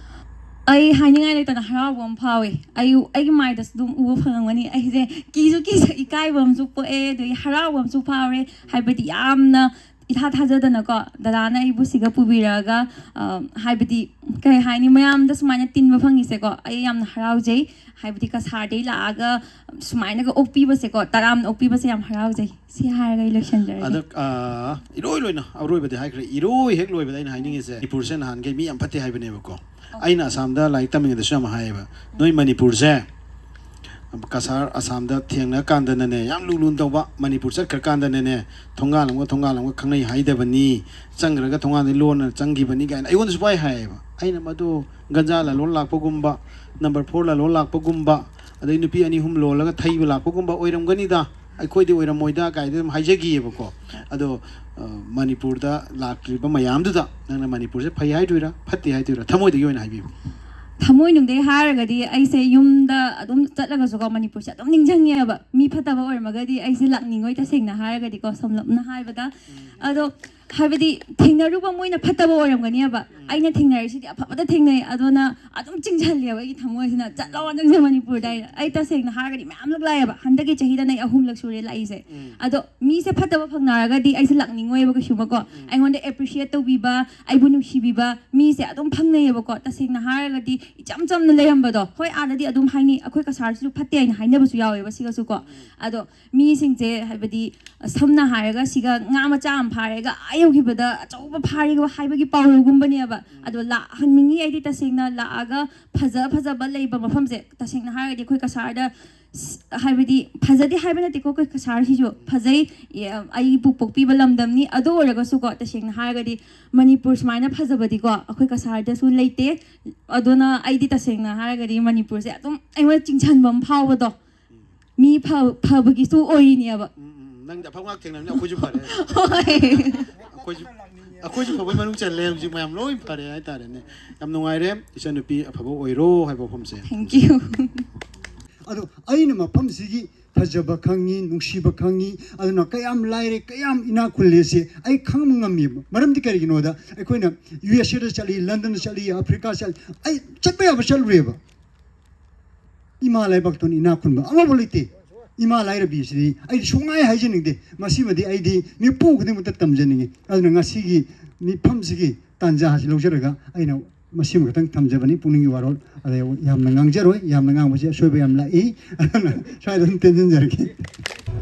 ꯑꯩ ꯍꯥꯏꯅꯤꯡꯉꯥꯏ ꯂꯩꯇꯅ ꯍꯔꯥꯎꯕ ꯑꯃ ꯐꯥꯎꯏ꯫ ꯑꯩ, ꯑꯩꯒꯤ ꯃꯥꯏꯗꯁꯨ ꯑꯗꯨꯝ ꯎꯕ ꯐꯪꯉꯝꯒꯅꯤ꯫ ꯑꯩꯁꯦ ꯀꯤꯁꯨ ꯀꯤꯁꯨ ꯏꯀꯥꯏꯕ ꯑꯃꯁꯨ ꯄꯣꯛꯑꯦ, ꯑꯗꯒꯤ ꯍꯔꯥꯎꯕ ꯑꯃꯁꯨ ꯐꯥꯎꯔꯦ꯫ ꯍꯥꯏꯕꯗꯤ ꯌꯥꯝꯅ ꯏꯊꯥ ꯊꯥꯖꯗꯅꯀꯣ, ꯗꯗꯥꯅ ꯑꯩꯕꯨ ꯁꯤꯒ ꯄꯨꯕꯤꯔꯛꯑꯒ, ꯑ, ꯍꯥꯏꯕꯗꯤ ꯀꯩ ꯍꯥꯏꯅꯤ, ꯃꯌꯥꯝꯗ ꯁꯨꯃꯥꯏꯅ ꯇꯤꯟꯕ ꯐꯪꯉꯤꯁꯦꯀꯣ, ꯑꯩ ꯌꯥꯝꯅ ꯍꯔꯥꯎꯖꯩ꯫ ꯍꯥꯏꯕꯗꯤ ꯀꯁꯥꯔꯗꯩ ꯂꯥꯛꯑꯒ ꯁꯨꯃꯥꯏꯅꯒ ꯑꯣꯛꯄꯤꯕꯁꯦꯀꯣ, ꯇꯔꯥꯝꯅ ꯑꯣꯛꯄꯤꯕꯁꯦ ꯌꯥꯝ ꯍꯔꯥꯎꯖꯩ꯫ ꯁꯤ ꯍꯥꯏꯔꯒ ꯑꯩ ꯂꯣꯏꯁꯤꯟꯖꯔꯒꯦ꯫ ꯑꯗ, ꯑ, ꯏꯔꯣꯏ ꯂꯣꯏꯅ ꯑꯔꯣꯏꯕꯗꯤ ꯍꯥꯏꯈ꯭ꯔꯦ, ꯏꯔꯣꯏ ꯍꯦꯛ ꯂꯣꯏꯕꯗ ꯑꯩꯅ ꯍꯥꯏꯅꯤꯡꯉꯤꯁꯦ, ꯃꯅꯤꯄꯨꯔꯁꯦ ꯅꯍꯥꯟꯈꯩ ꯃꯤ ꯌꯥꯝ ꯐꯠꯇꯦ ꯍꯥꯏꯕꯅꯦꯕꯀꯣ꯫ ꯑꯩꯅ ꯑꯁꯥꯝꯗ ꯂꯥꯏꯔꯤꯛ ꯇꯝꯃꯤꯉꯩꯗꯁꯨ ꯌꯥꯝ ꯍꯥꯏꯌꯦꯕ, ꯅꯣꯏ ꯃꯅꯤꯄꯨꯔꯁꯦ ꯀꯁꯥꯔ ꯑꯁꯥꯝꯗ ꯊꯦꯡꯅ ꯀꯥꯟꯗꯅꯅꯦ, ꯌꯥꯝ ꯂꯨ ꯂꯨꯅ ꯇꯧꯕ, ꯃꯅꯤꯄꯨꯔ ꯆꯠꯈ꯭ꯔꯀꯥꯟꯗꯅꯅꯦ, ꯊꯣꯡꯒꯥꯜ ꯑꯃꯒ ꯊꯣꯡꯒꯥꯜ ꯑꯃꯒ ꯈꯪꯅꯩ ꯍꯥꯏꯗꯕꯅꯤ, ꯆꯪꯈ꯭ꯔꯒ ꯊꯣꯡꯒꯥꯜꯗ ꯂꯣꯟꯅ ꯆꯪꯈꯤꯕꯅꯤ ꯀꯥꯏꯅ ꯑꯩꯉꯣꯟꯗꯁꯨ ꯄꯥꯏ ꯍꯥꯏꯌꯦꯕ꯫ ꯑꯩꯅ ꯃꯗꯨ ꯒꯟꯖꯥ ꯂꯂꯣꯟ ꯂꯥꯛꯄꯒꯨꯝꯕ, number four ꯂꯂꯣꯟ ꯂꯥꯛꯄꯒꯨꯝꯕ, ꯑꯗꯩ ꯅꯨꯄꯤ ꯑꯅꯤ ꯑꯍꯨꯝ ꯂꯣꯜꯂꯒ ꯊꯩꯕ ꯂꯥꯛꯄꯒꯨꯝꯕ ꯑꯣꯏꯔꯝꯒꯅꯤꯗ, ꯑꯩꯈꯣꯏꯗꯤ ꯑꯣꯏꯔꯝꯃꯣꯏꯗ ꯀꯥꯏꯗ ꯑꯗꯨꯝ ꯍꯥꯏꯖꯈꯤꯑꯕꯀꯣ꯫ ꯑꯗꯣ, ꯑ, ꯃꯅꯤꯄꯨꯔꯗ ꯂꯥꯛꯂꯤꯕ ꯃꯌꯥꯝꯗꯨꯗ ꯅꯪꯅ ꯃꯅꯤꯄꯨꯔꯁꯦ ꯐꯩ ꯍꯥꯏꯗꯣꯏꯔꯥ, ꯐꯠꯇꯦ ꯍꯥꯏꯗꯣꯏꯔꯥ, ꯊꯃꯣꯏꯗꯒꯤ ꯑꯣꯏꯅ ꯍꯥꯏꯕꯤꯌꯨ꯫ ꯊꯃꯣꯏꯅꯨꯡꯗꯩ ꯍꯥꯏꯔꯒꯗꯤ ꯑꯩꯁꯦ ꯌꯨꯝꯗ ꯑꯗꯨꯝ ꯆꯠꯂꯒꯁꯨꯀꯣ, ꯃꯅꯤꯄꯨꯔꯁꯦ ꯑꯗꯨꯝ ꯅꯤꯡꯁꯤꯡꯉꯦꯕ꯫ ꯃꯤ ꯐꯠꯇꯕ ꯑꯣꯏꯔꯝꯃꯒꯗꯤ ꯑꯩꯁꯦ ꯂꯥꯛꯅꯤꯡꯉꯣꯏ, ꯇꯁꯦꯡꯅ ꯍꯥꯏꯔꯒꯗꯤꯀꯣ, ꯁꯝꯂꯞꯅ ꯍꯥꯏꯕꯗ꯫ ꯑꯗꯣ ꯍꯥꯏꯕꯗꯤ ꯊꯦꯡꯅꯔꯨꯕ ꯃꯣꯏꯅ ꯐꯠꯇꯕ ꯑꯣꯏꯔꯝꯒꯅꯦꯕ꯫ ꯑꯩꯅ ꯊꯦꯡꯅꯔꯤꯁꯤꯗꯤ ꯑꯐꯕꯗ ꯊꯦꯡꯅꯩ, ꯑꯗꯨꯅ ꯑꯗꯨꯝ ꯆꯤꯡꯁꯤꯜꯂꯦꯕ ꯑꯩꯒꯤ ꯊꯃꯣꯏꯁꯤꯅ, "ꯆꯠꯂꯣ ꯅꯪꯁꯦ ꯃꯅꯤꯄꯨꯔꯗ" ꯍꯥꯏꯅ꯫ ꯑꯩ ꯇꯁꯦꯡꯅ ꯍꯥꯏꯔꯒꯗꯤ ꯃꯌꯥꯝꯂꯛ ꯂꯥꯛꯑꯦꯕ, ꯍꯟꯗꯛꯀꯤ ꯆꯍꯤꯗ ꯑꯩ ꯑꯍꯨꯝꯂꯛ ꯁꯨꯔꯦ ꯂꯥꯛꯏꯁꯦ꯫ ꯑꯗꯣ ꯃꯤꯁꯦ ꯐꯠꯇꯕ ꯐꯪꯅꯔꯒꯗꯤ ꯑꯩꯁꯦ ꯂꯥꯛꯅꯤꯡꯉꯣꯏꯕ ꯀꯩꯁꯨꯃꯀꯣ꯫ ꯑꯩꯉꯣꯟꯗ appreciate ꯇꯧꯕꯤꯕ, ꯑꯩꯕꯨ ꯅꯨꯡꯁꯤꯕꯤꯕ ꯃꯤꯁꯦ ꯑꯗꯨꯝ ꯐꯪꯅꯩꯌꯦꯕꯀꯣ꯫ ꯇꯁꯦꯡꯅ ꯍꯥꯏꯔꯒꯗꯤ ꯏꯆꯝ ꯆꯝꯅ ꯂꯩꯔꯝꯕꯗꯣ, ꯍꯣꯏ, ꯑꯥꯗꯗꯤ ꯑꯗꯨꯝ ꯍꯥꯏꯅꯤ, "ꯑꯩꯈꯣꯏ ꯀꯁꯥꯔꯁꯤꯁꯨ ꯐꯠꯇꯦ" ꯍꯥꯏꯅ ꯍꯥꯏꯅꯕꯁꯨ ꯌꯥꯎꯋꯦꯕ ꯁꯤꯒꯁꯨꯀꯣ꯫ ꯑꯗꯣ ꯃꯤꯁꯤꯡꯁꯦ, ꯍꯥꯏꯕꯗꯤ, ꯁꯝꯅ ꯍꯥꯏꯔꯒ ꯁꯤꯒ ꯉꯥ ꯃꯆꯥ ꯑꯃ ꯐꯥꯔꯦꯒ, ꯌꯧꯈꯤꯕꯗ ꯑꯆꯧꯕ ꯐꯥꯔꯦꯒ ꯍꯥꯏꯕꯒꯤ ꯄꯥꯎꯔꯧꯒꯨꯝꯕꯅꯦꯕ꯫ ꯑꯗꯣ ꯂꯥꯛꯍꯟꯅꯤꯡꯉꯤ ꯑꯩꯗꯤ ꯇꯁꯦꯡꯅ ꯂꯥꯛꯑꯒ ꯐꯖ ꯐꯖꯕ ꯂꯩꯕ ꯃꯐꯝꯁꯦ ꯇꯁꯦꯡꯅ ꯍꯥꯏꯔꯒꯗꯤ ꯑꯩꯈꯣꯏ ꯀꯁꯥꯔꯗ ꯁ- ꯍꯥꯏꯕꯗꯤ ꯐꯖꯗꯦ ꯍꯥꯏꯕ ꯅꯠꯇꯦꯀꯣ, ꯑꯩꯈꯣꯏ ꯀꯁꯥꯔꯁꯤꯁꯨ ꯐꯖꯩ꯫ ꯑꯦ, ꯑꯩ ꯄꯨ- ꯄꯣꯛꯄꯤꯕ ꯂꯝꯗꯝꯅꯤ꯫ ꯑꯗꯨ ꯑꯣꯏꯔꯒꯁꯨꯀꯣ ꯇꯁꯦꯡꯅ ꯍꯥꯏꯔꯒꯗꯤ ꯃꯅꯤꯄꯨꯔ ꯁꯨꯃꯥꯏꯅ ꯐꯖꯕꯗꯤꯀꯣ ꯑꯩꯈꯣꯏ ꯀꯁꯥꯔꯗꯁꯨ ꯂꯩꯇꯦ꯫ ꯑꯗꯨꯅ ꯑꯩꯗꯤ ꯇꯁꯦꯡꯅ ꯍꯥꯏꯔꯒꯗꯤ ꯃꯅꯤꯄꯨꯔꯁꯦ ꯑꯗꯨꯝ ꯑꯩꯉꯣꯟꯗ ꯆꯤꯡꯁꯟꯕ ꯑꯃ ꯐꯥꯎꯕꯗꯣ꯫ ꯃꯤ ꯐ- ꯐꯕꯒꯤꯁꯨ ꯑꯣꯏꯔꯤꯅꯦꯕ꯫ ꯎꯝ, ꯎꯝ, ꯅꯪꯗꯤ ꯑꯐꯕ ꯉꯥꯛ ꯊꯦꯡꯅꯕꯅꯤꯅ ꯑꯩꯈꯣꯏꯁꯨ ꯐꯔꯦ꯫ ꯍꯣꯏ꯫ ꯑꯩꯈꯣꯏꯁꯨ ꯑꯩꯈꯣꯏꯁꯨ ꯐꯕꯒꯤ ꯃꯅꯨꯡ ꯆꯜꯂꯦ꯫ ꯍꯧꯖꯤꯛ ꯃꯌꯥꯝ ꯂꯣꯏ ꯐꯔꯦ ꯍꯥꯏꯇꯥꯔꯦꯅꯦ꯫ ꯌꯥꯝ ꯅꯨꯡꯉꯥꯏꯔꯦ, ꯏꯆꯟꯅꯨꯄꯤ ꯑꯐꯕ ꯑꯣꯏꯔꯣ ꯍꯥꯏꯕ ꯋꯥꯐꯝꯁꯦ꯫ Thank you. ꯑꯗꯣ ꯑꯩꯅ ꯃꯐꯝꯁꯤꯒꯤ ꯐꯖꯕ ꯈꯪꯉꯤ, ꯅꯨꯡꯁꯤꯕ ꯈꯪꯉꯤ꯫ ꯑꯗꯨꯅ ꯀꯌꯥꯝ ꯂꯥꯏꯔꯦ, ꯀꯌꯥꯝ ꯏꯅꯥꯛ ꯈꯨꯜꯂꯦꯁꯦ ꯑꯩ ꯈꯪꯕ ꯉꯝꯃꯦꯕ꯫ ꯃꯔꯝꯗꯤ ꯀꯔꯤꯒꯤꯅꯣꯗ ꯑꯩꯈꯣꯏꯅ ꯌꯨ ꯑꯦꯁ ꯑꯦꯗ ꯆꯠꯂꯤ, ꯂꯟꯗꯟꯗ ꯆꯠꯂꯤ, ꯑꯐ꯭ꯔꯤꯀꯥ ꯆꯠꯂꯤ, ꯑꯩ ꯆꯠꯄ ꯌꯥꯕ ꯆꯠꯂꯨꯔꯦꯕ꯫ ꯏꯃꯥ ꯂꯩꯕꯥꯛꯇꯨꯅ ꯏꯅꯥꯛ ꯈꯨꯟꯕ ꯑꯃꯐꯥꯎ ꯂꯩꯇꯦ꯫ ꯏꯃꯥ ꯂꯥꯏꯔꯕꯤꯁꯤꯗꯤ ꯑꯩꯗꯤ ꯁꯨꯡꯉꯥꯏ ꯍꯥꯏꯖꯅꯤꯡꯗꯦ꯫ ꯃꯁꯤꯃꯗꯤ ꯑꯩꯗꯤ ꯃꯤꯄꯨꯝ ꯈꯨꯗꯤꯡꯃꯛꯇ ꯇꯝꯖꯅꯤꯡꯉꯤ꯫ ꯑꯗꯨꯅ ꯉꯁꯤꯒꯤ ꯃꯤꯐꯝꯁꯤꯒꯤ ꯇꯥꯟꯖꯥ ꯑꯁꯤ ꯂꯧꯖꯔꯒ ꯑꯩꯅ ꯃꯁꯤꯃ ꯈꯛꯇꯪ ꯊꯝꯖꯕꯅꯤ꯫ ꯄꯨꯛꯅꯤꯡꯒꯤ ꯋꯥꯔꯣꯜ ꯑꯗ ꯌꯥꯝꯅ ꯉꯥꯡꯖꯔꯣꯏ꯫ ꯌꯥꯝꯅ ꯉꯥꯡꯕꯁꯤ ꯑꯁꯣꯏꯕ ꯌꯥꯝ ꯂꯥꯛꯏ꯫ ꯑꯗꯨꯅ ꯁ꯭ꯋꯥꯏꯗ ꯑꯗꯨꯝ ꯇꯦꯟꯁꯤꯟꯖꯔꯒꯦ꯫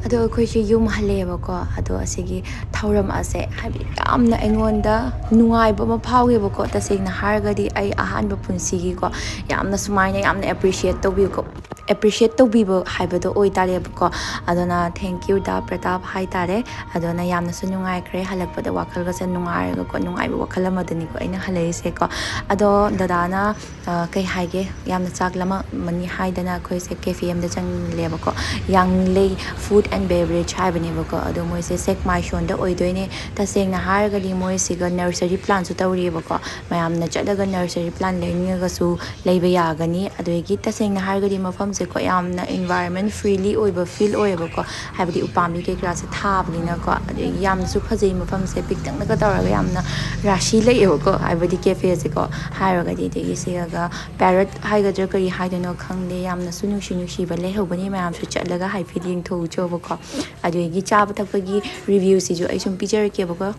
ꯑꯗꯣ ꯑꯩꯈꯣꯏꯁꯦ ꯌꯨꯝ ꯍꯜꯂꯛꯑꯦꯕꯀꯣ꯫ ꯑꯗꯣ ꯑꯁꯤꯒꯤ ꯊꯧꯔꯝ ꯑꯁꯦ ꯍꯥꯏꯕꯗꯤ ꯌꯥꯝꯅ ꯑꯩꯉꯣꯟꯗ ꯅꯨꯡꯉꯥꯏꯕ ꯑꯃ ꯐꯥꯎꯋꯦꯕꯀꯣ꯫ ꯇꯁꯦꯡꯅ ꯍꯥꯏꯔꯒꯗꯤ ꯑꯩ ꯑꯍꯥꯟꯕ ꯄꯨꯟꯁꯤꯒꯤꯀꯣ ꯌꯥꯝꯅ ꯁꯨꯃꯥꯏꯅ ꯌꯥꯝꯅ ꯑꯦꯄ꯭ꯔꯤꯁꯤꯌꯦꯠ ꯇꯧꯕꯤꯀꯣ, ꯑꯦꯄ꯭ꯔꯤꯁꯤꯌꯦꯠ ꯇꯧꯕꯤꯕ ꯍꯥꯏꯕꯗꯣ ꯑꯣꯏꯇꯥꯔꯦꯕꯀꯣ꯫ ꯑꯗꯨꯅ thank you ꯗꯥ ꯄ꯭ꯔꯇꯥꯞ ꯍꯥꯏꯇꯥꯔꯦ꯫ ꯑꯗꯨꯅ ꯌꯥꯝꯅꯁꯨ ꯅꯨꯡꯉꯥꯏꯈ꯭ꯔꯦ꯫ ꯍꯜꯂꯛꯄꯗ ꯋꯥꯈꯜꯒꯁꯦ ꯅꯨꯡꯉꯥꯏꯔꯒꯀꯣ, ꯅꯨꯡꯉꯥꯏꯕ ꯋꯥꯈꯜ ꯑꯃꯗꯅꯤꯀꯣ ꯑꯩꯅ ꯍꯜꯂꯛꯏꯁꯦꯀꯣ꯫ ꯑꯗꯣ ꯗꯗꯥꯅ ꯑ, ꯀꯩ ꯍꯥꯏꯒꯦ, ꯌꯥꯝꯅ ꯆꯥꯛ ꯂꯥꯝꯃꯛꯑꯝꯃꯅꯤ ꯍꯥꯏꯗꯅ ꯑꯩꯈꯣꯏꯁꯦ ꯀꯦꯐꯦ ꯑꯃꯗ ꯆꯪꯂꯦꯕꯀꯣ꯫ ꯌꯥꯡꯂꯩ Food and Beverage ꯍꯥꯏꯕꯅꯦꯕꯀꯣ꯫ ꯑꯗꯣ ꯃꯣꯏꯁꯦ ꯁꯦꯛꯃꯥꯏꯁꯣꯟꯗ ꯑꯣꯏꯗꯣꯏꯅꯦ꯫ ꯇꯁꯦꯡꯅ ꯍꯥꯏꯔꯒꯗꯤ ꯃꯣꯏꯁꯤꯒ ꯅꯔꯁꯔꯤ ꯄ꯭ꯂꯥꯟꯁꯨ ꯇꯧꯔꯤꯑꯕꯀꯣ꯫ ꯃꯌꯥꯝꯅ ꯆꯠꯂꯒ ꯅꯔꯁꯔꯤ ꯄ꯭ꯂꯥꯟ ꯂꯩꯅꯤꯡꯉꯒꯁꯨ ꯂꯩꯕ ꯌꯥꯒꯅꯤ꯫ ꯑꯗꯒꯤ ꯇꯁꯦꯡꯅ ꯍꯥꯏꯔꯒꯗꯤ ꯃꯐꯝꯁꯦꯀꯣ ꯌꯥꯝꯅ environment friendly ꯑꯣꯏꯕ ꯐꯤꯜ ꯑꯣꯏꯌꯦꯕꯀꯣ꯫ ꯍꯥꯏꯕꯗꯤ ꯎꯄꯥꯝꯕꯤ ꯀꯩꯀꯔꯥꯁꯦ ꯊꯥꯕꯅꯤꯅꯀꯣ꯫ ꯑꯗꯒꯤ ꯌꯥꯝꯅꯁꯨ ꯐꯖꯩ ꯃꯐꯝꯁꯦ, ꯄꯤꯛꯇꯛꯅꯒ ꯇꯧꯔꯒ ꯌꯥꯝꯅ ꯔꯥꯁꯤ ꯂꯩꯌꯦꯕꯀꯣ꯫ ꯍꯥꯏꯕꯗꯤ ꯀꯦꯐꯦꯁꯦꯀꯣ꯫ ꯍꯥꯏꯔꯒꯗꯤ ꯑꯗꯒꯤ ꯁꯤꯒ parrot ꯍꯥꯏꯒꯗ꯭ꯔꯥ ꯀꯔꯤ ꯍꯥꯏꯗꯣꯏꯅꯣ ꯈꯪꯗꯦ꯫ ꯌꯥꯝꯅꯁꯨ ꯅꯨꯡꯁꯤ ꯅꯨꯡꯁꯤꯕ ꯂꯩꯍꯧꯕꯅꯤ꯫ ꯃꯌꯥꯝꯁꯨ ꯆꯠꯂꯒ ꯍꯥꯏꯐꯦꯠ ꯌꯦꯡꯊꯣꯛꯎꯆꯣꯕꯀꯣ꯫ ꯑꯗꯨꯗꯒꯤ ꯆꯥꯕ ꯊꯛꯄꯒꯤ ꯔꯤꯚ꯭ꯌꯨꯁꯤꯁꯨ ꯑꯩ ꯁꯨꯝ ꯄꯤꯖꯔꯛꯀꯦꯕꯀꯣ꯫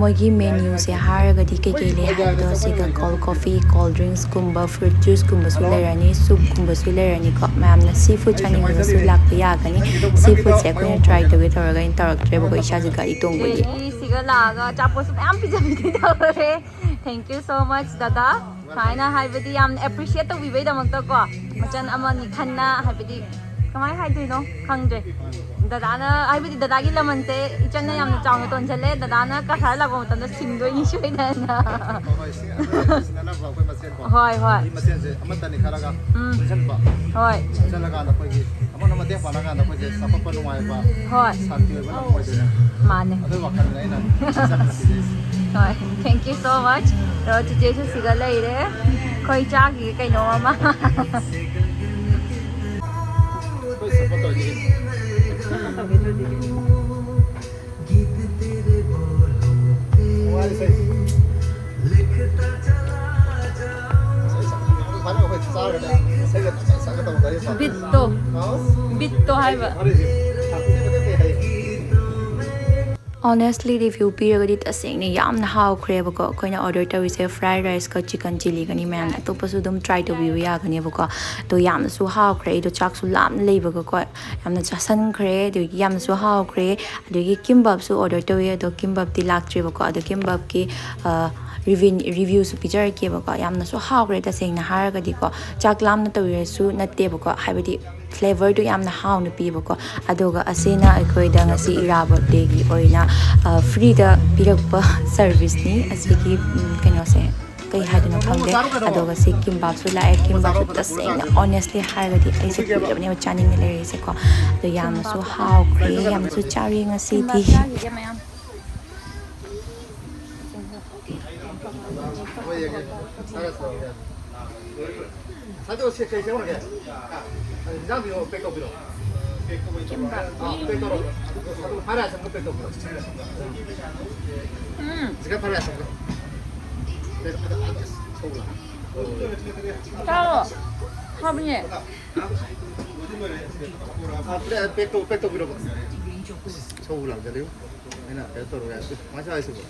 ꯃꯣꯏꯒꯤ ꯃꯦꯅ꯭ꯌꯨꯁꯦ ꯍꯥꯏꯔꯒꯗꯤ ꯀꯩꯀꯩ ꯂꯩ ꯍꯥꯏꯕꯗꯣ, ꯁꯤꯒ ꯀꯣꯜ ꯀꯣꯐꯤ, ꯀꯣꯜ ꯗ꯭ꯔꯤꯡꯁꯀꯨꯝꯕ, ꯐ꯭ꯔꯨꯠ ꯖꯨꯁꯀꯨꯝꯕꯁꯨ ꯂꯩꯔꯅꯤ, ꯁꯨꯞꯀꯨꯝꯕꯁꯨ ꯂꯩꯔꯅꯤꯀꯣ꯫ ꯃꯌꯥꯝꯅ ꯁꯤ ꯐꯨꯗ ꯆꯥꯅꯤꯡꯉꯒꯁꯨ ꯂꯥꯛꯄ ꯌꯥꯒꯅꯤ꯫ ꯁꯤ ꯐꯨꯗꯁꯦ ꯑꯩꯈꯣꯏꯅ ꯇ꯭ꯔꯥꯏ ꯇꯧꯒꯦ ꯇꯧꯔꯒ ꯑꯩꯅ ꯇꯧꯔꯛꯇ꯭ꯔꯦꯕꯀꯣ, ꯏꯁꯥꯁꯦ ꯒꯥꯔꯤ ꯇꯣꯡꯕꯒꯤ꯫ ꯁꯤꯒ ꯂꯥꯛꯑꯒ ꯑꯆꯥꯄꯣꯠꯁꯨ ꯃꯌꯥꯝ ꯄꯤꯖꯕꯤꯗꯣꯏ ꯇꯧꯔꯦ꯫ Thank you so much, ꯗꯗꯥ꯫ ꯁꯨꯃꯥꯏꯅ ꯍꯥꯏꯕꯗꯤ ꯌꯥꯝ ꯑꯦꯄ꯭ꯔꯤꯁꯤꯌꯦꯠ ꯇꯧꯕꯤꯕꯩꯗꯃꯛꯇꯀꯣ, ꯃꯆꯟ ꯑꯃꯅꯤ ꯈꯟꯅ ꯍꯥꯏꯕꯗꯤ ꯀꯃꯥꯏꯅ ꯍꯥꯏꯗꯣꯏꯅꯣ ꯈꯪꯗ꯭ꯔꯦ꯫ ꯗꯗꯥꯅ ꯍꯥꯏꯕꯗꯤ ꯗꯗꯥꯒꯤ ꯂꯃꯟꯁꯦ ꯏꯆꯟꯅ ꯌꯥꯝꯅ ꯆꯥꯎꯅ ꯇꯣꯟꯁꯤꯜꯂꯦ꯫ ꯗꯗꯥꯅ ꯀꯁꯥꯔ ꯂꯥꯛꯄ ꯃꯇꯝꯗ ꯁꯤꯡꯗꯣꯏꯅꯤ ꯁꯣꯏꯗꯅ꯫ ꯍꯣꯏ, ꯍꯣꯏ, ꯁꯤ ꯑꯩꯈꯣꯏ ꯁꯤꯟꯅꯅꯕ ꯑꯩꯈꯣꯏ ꯃꯁꯦꯟꯀꯣ꯫ ꯍꯣꯏ, ꯍꯣꯏ꯫ ꯃꯤ ꯃꯁꯦꯟꯁꯦ ꯑꯃꯠꯇꯅꯤ ꯈꯜꯂꯒ ꯎꯝ꯫ ꯄꯨꯟꯁꯤꯟꯕ꯫ ꯍꯣꯏ꯫ ꯄꯨꯟꯁꯤꯜꯂꯀꯥꯟꯗ ꯑꯩꯈꯣꯏꯒꯤ ꯑꯃꯅ ꯃꯇꯦꯡ ꯄꯥꯡꯅꯀꯥꯟꯗ ꯑꯩꯈꯣꯏꯁꯦ ꯆꯥꯎꯈꯠꯄ ꯅꯨꯡꯉꯥꯏꯕ, ꯍꯣꯏ꯫ ꯁꯥꯟꯇꯤ ꯑꯣꯏꯕ ꯂꯝ ꯑꯣꯏꯗꯣꯏꯅꯦ꯫ ꯃꯥꯅꯦ꯫ ꯑꯗꯨꯒꯤ ꯋꯥꯈꯜꯗ ꯑꯩꯅ ꯆꯠꯄꯁꯤꯗꯤ꯫ ꯍꯣꯏ, thank you so much꯫ ꯑꯗꯣ ꯆꯤꯆꯦꯁꯨ ꯁꯤꯗ ꯂꯩꯔꯦ꯫ ꯑꯩꯈꯣꯏ ꯆꯥꯈꯤꯒꯦ ꯀꯩꯅꯣꯝ ꯑꯃ꯫ ꯑꯩꯈꯣꯏ ꯁꯞꯄꯣꯔꯠ ꯇꯧꯔꯤꯁꯤꯗꯤ꯫ ꯕꯤꯠꯇꯣ, ꯕꯤꯠꯇꯣ ꯍꯥꯏꯕ꯫ Honestly review ꯄꯤꯔꯒꯗꯤ ꯇꯁꯦꯡꯅ ꯌꯥꯝꯅ ꯍꯥꯎꯈ꯭ꯔꯦꯕꯀꯣ꯫ ꯑꯩꯈꯣꯏꯅ ꯑꯣꯔꯗꯔ ꯇꯧꯔꯤꯁꯦ ꯐ꯭ꯔꯥꯏ ꯔꯥꯏꯁꯀ ꯆꯤꯀꯟ ꯆꯤꯂꯤꯒꯅꯤ꯫ ꯃꯌꯥꯝꯅ ꯑꯇꯣꯞꯄꯁꯨ ꯑꯗꯨꯝ ꯇ꯭ꯔꯥꯏ ꯇꯧꯕꯤꯕ ꯌꯥꯒꯅꯦꯕꯀꯣ꯫ ꯑꯗꯣ ꯌꯥꯝꯅꯁꯨ ꯍꯥꯎꯈ꯭ꯔꯦ꯫ ꯑꯩꯗꯣ ꯆꯥꯛꯁꯨ ꯂꯥꯝꯅ ꯂꯩꯕꯒꯀꯣ, ꯌꯥꯝꯅ ꯆꯥꯁꯟꯈ꯭ꯔꯦ꯫ ꯑꯗꯨꯒꯤ ꯌꯥꯝꯅꯁꯨ ꯍꯥꯎꯈ꯭ꯔꯦ꯫ ꯑꯗꯨꯒꯤ ꯀꯤꯝꯕꯥꯞꯁꯨ ꯑꯣꯔꯗꯔ ꯇꯧꯋꯤ, ꯑꯗꯣ ꯀꯤꯝꯕꯥꯞꯇꯤ ꯂꯥꯛꯇ꯭ꯔꯤꯕꯀꯣ꯫ ꯑꯗꯣ ꯀꯤꯝꯕꯥꯞꯀꯤ, ꯑ, ꯔꯤꯚꯤꯟ-, ꯔꯤꯚ꯭ꯌꯨꯁꯨ ꯄꯤꯖꯔꯛꯀꯦꯕꯀꯣ꯫ ꯌꯥꯝꯅꯁꯨ ꯍꯥꯎꯈ꯭ꯔꯦ ꯇꯁꯦꯡꯅ ꯍꯥꯏꯔꯒꯗꯤꯀꯣ꯫ ꯆꯥꯛ ꯂꯥꯝꯅ ꯇꯧꯔꯤꯔꯁꯨ ꯅꯠꯇꯦꯕꯀꯣ, ꯍꯥꯏꯕꯗꯤ ꯐ꯭ꯂꯦꯚꯔꯗꯣ ꯌꯥꯝꯅ ꯍꯥꯎꯅ ꯄꯤꯕꯀꯣ꯫ ꯑꯗꯨꯒ ꯑꯁꯤꯅ ꯑꯩꯈꯣꯏꯗ ꯉꯁꯤ ꯏꯔꯥꯕꯣꯠ ꯗꯦꯒꯤ ꯑꯣꯏꯅ, ꯑ, ꯐ꯭ꯔꯤꯗ ꯄꯤꯔꯛꯄ ꯁꯔꯚꯤꯁꯅꯤ꯫ ꯑꯁꯤꯒꯤ, ꯎꯝ, ꯀꯩꯅꯣꯁꯦ ꯀꯩ ꯍꯥꯏꯗꯣꯏꯅꯣ ꯈꯪꯗꯦ꯫ ꯑꯗꯨꯒ ꯁꯤ ꯀꯤꯝꯕꯥꯞꯁꯨ ꯂꯥꯛꯑꯦ꯫ ꯀꯤꯝꯕꯥꯞꯁꯨ ꯇꯁꯦꯡꯅ, honestly ꯍꯥꯏꯔꯒꯗꯤ ꯑꯩꯁꯦ ꯀꯨꯏꯔꯕꯅꯦꯕ ꯆꯥꯅꯤꯡꯅ ꯂꯩꯔꯤꯁꯦꯀꯣ꯫ ꯑꯗꯣ ꯌꯥꯝꯅꯁꯨ ꯍꯥꯎꯈ꯭ꯔꯦ, ꯌꯥꯝꯅꯁꯨ ꯆꯥꯔꯦ ꯉꯁꯤꯗꯤ꯫ ꯀꯤꯝꯕꯥꯞ ꯆꯥꯈꯤꯒꯦ ꯃꯌꯥꯝ꯫ ꯍꯣꯏ, ꯌꯦꯡꯒꯦ꯫ ꯁꯥꯏꯗꯣ ꯁꯤ ꯀꯩ ꯁꯦꯝꯃꯨꯔꯒꯦ? ꯏꯟꯖꯥꯡꯗꯨ ꯄꯦꯛ ꯇꯧꯕꯤꯔꯣ꯫ ꯀꯤꯝꯕꯥꯞ꯫ ꯑꯥ, ꯄꯦꯛ ꯇꯧꯔꯣ꯫ ꯑꯗꯨ ꯐ꯭ꯔꯥꯏ ꯔꯥꯏꯁ ꯑꯃꯒ ꯄꯦꯛ ꯇꯧꯕꯤꯔꯣ꯫ ꯎꯝ꯫ ꯆꯤꯛꯀꯟ ꯐ꯭ꯔꯥꯏ ꯔꯥꯏꯁ ꯑꯃꯒ꯫ ꯄꯦꯛ, ꯑꯗ, ꯑꯗ, ꯁꯧꯕ꯭ꯔꯥ? ꯆꯥꯔꯣ꯫ ꯍꯥꯎꯕꯅꯦ꯫ ꯑꯥ, ꯄꯦꯛ, ꯄꯦꯛ ꯇꯧ-, ꯄꯦꯛ ꯇꯧꯕꯤꯔꯣ꯫ ꯁꯧꯕ ꯂꯥꯛꯇꯔꯦ꯫ ꯑꯩꯅ ꯀꯩꯅꯣ ꯇꯧꯔꯒꯦ꯫ ꯀꯃꯥꯏꯅ ꯆꯥꯔꯤꯁꯤꯕꯣ?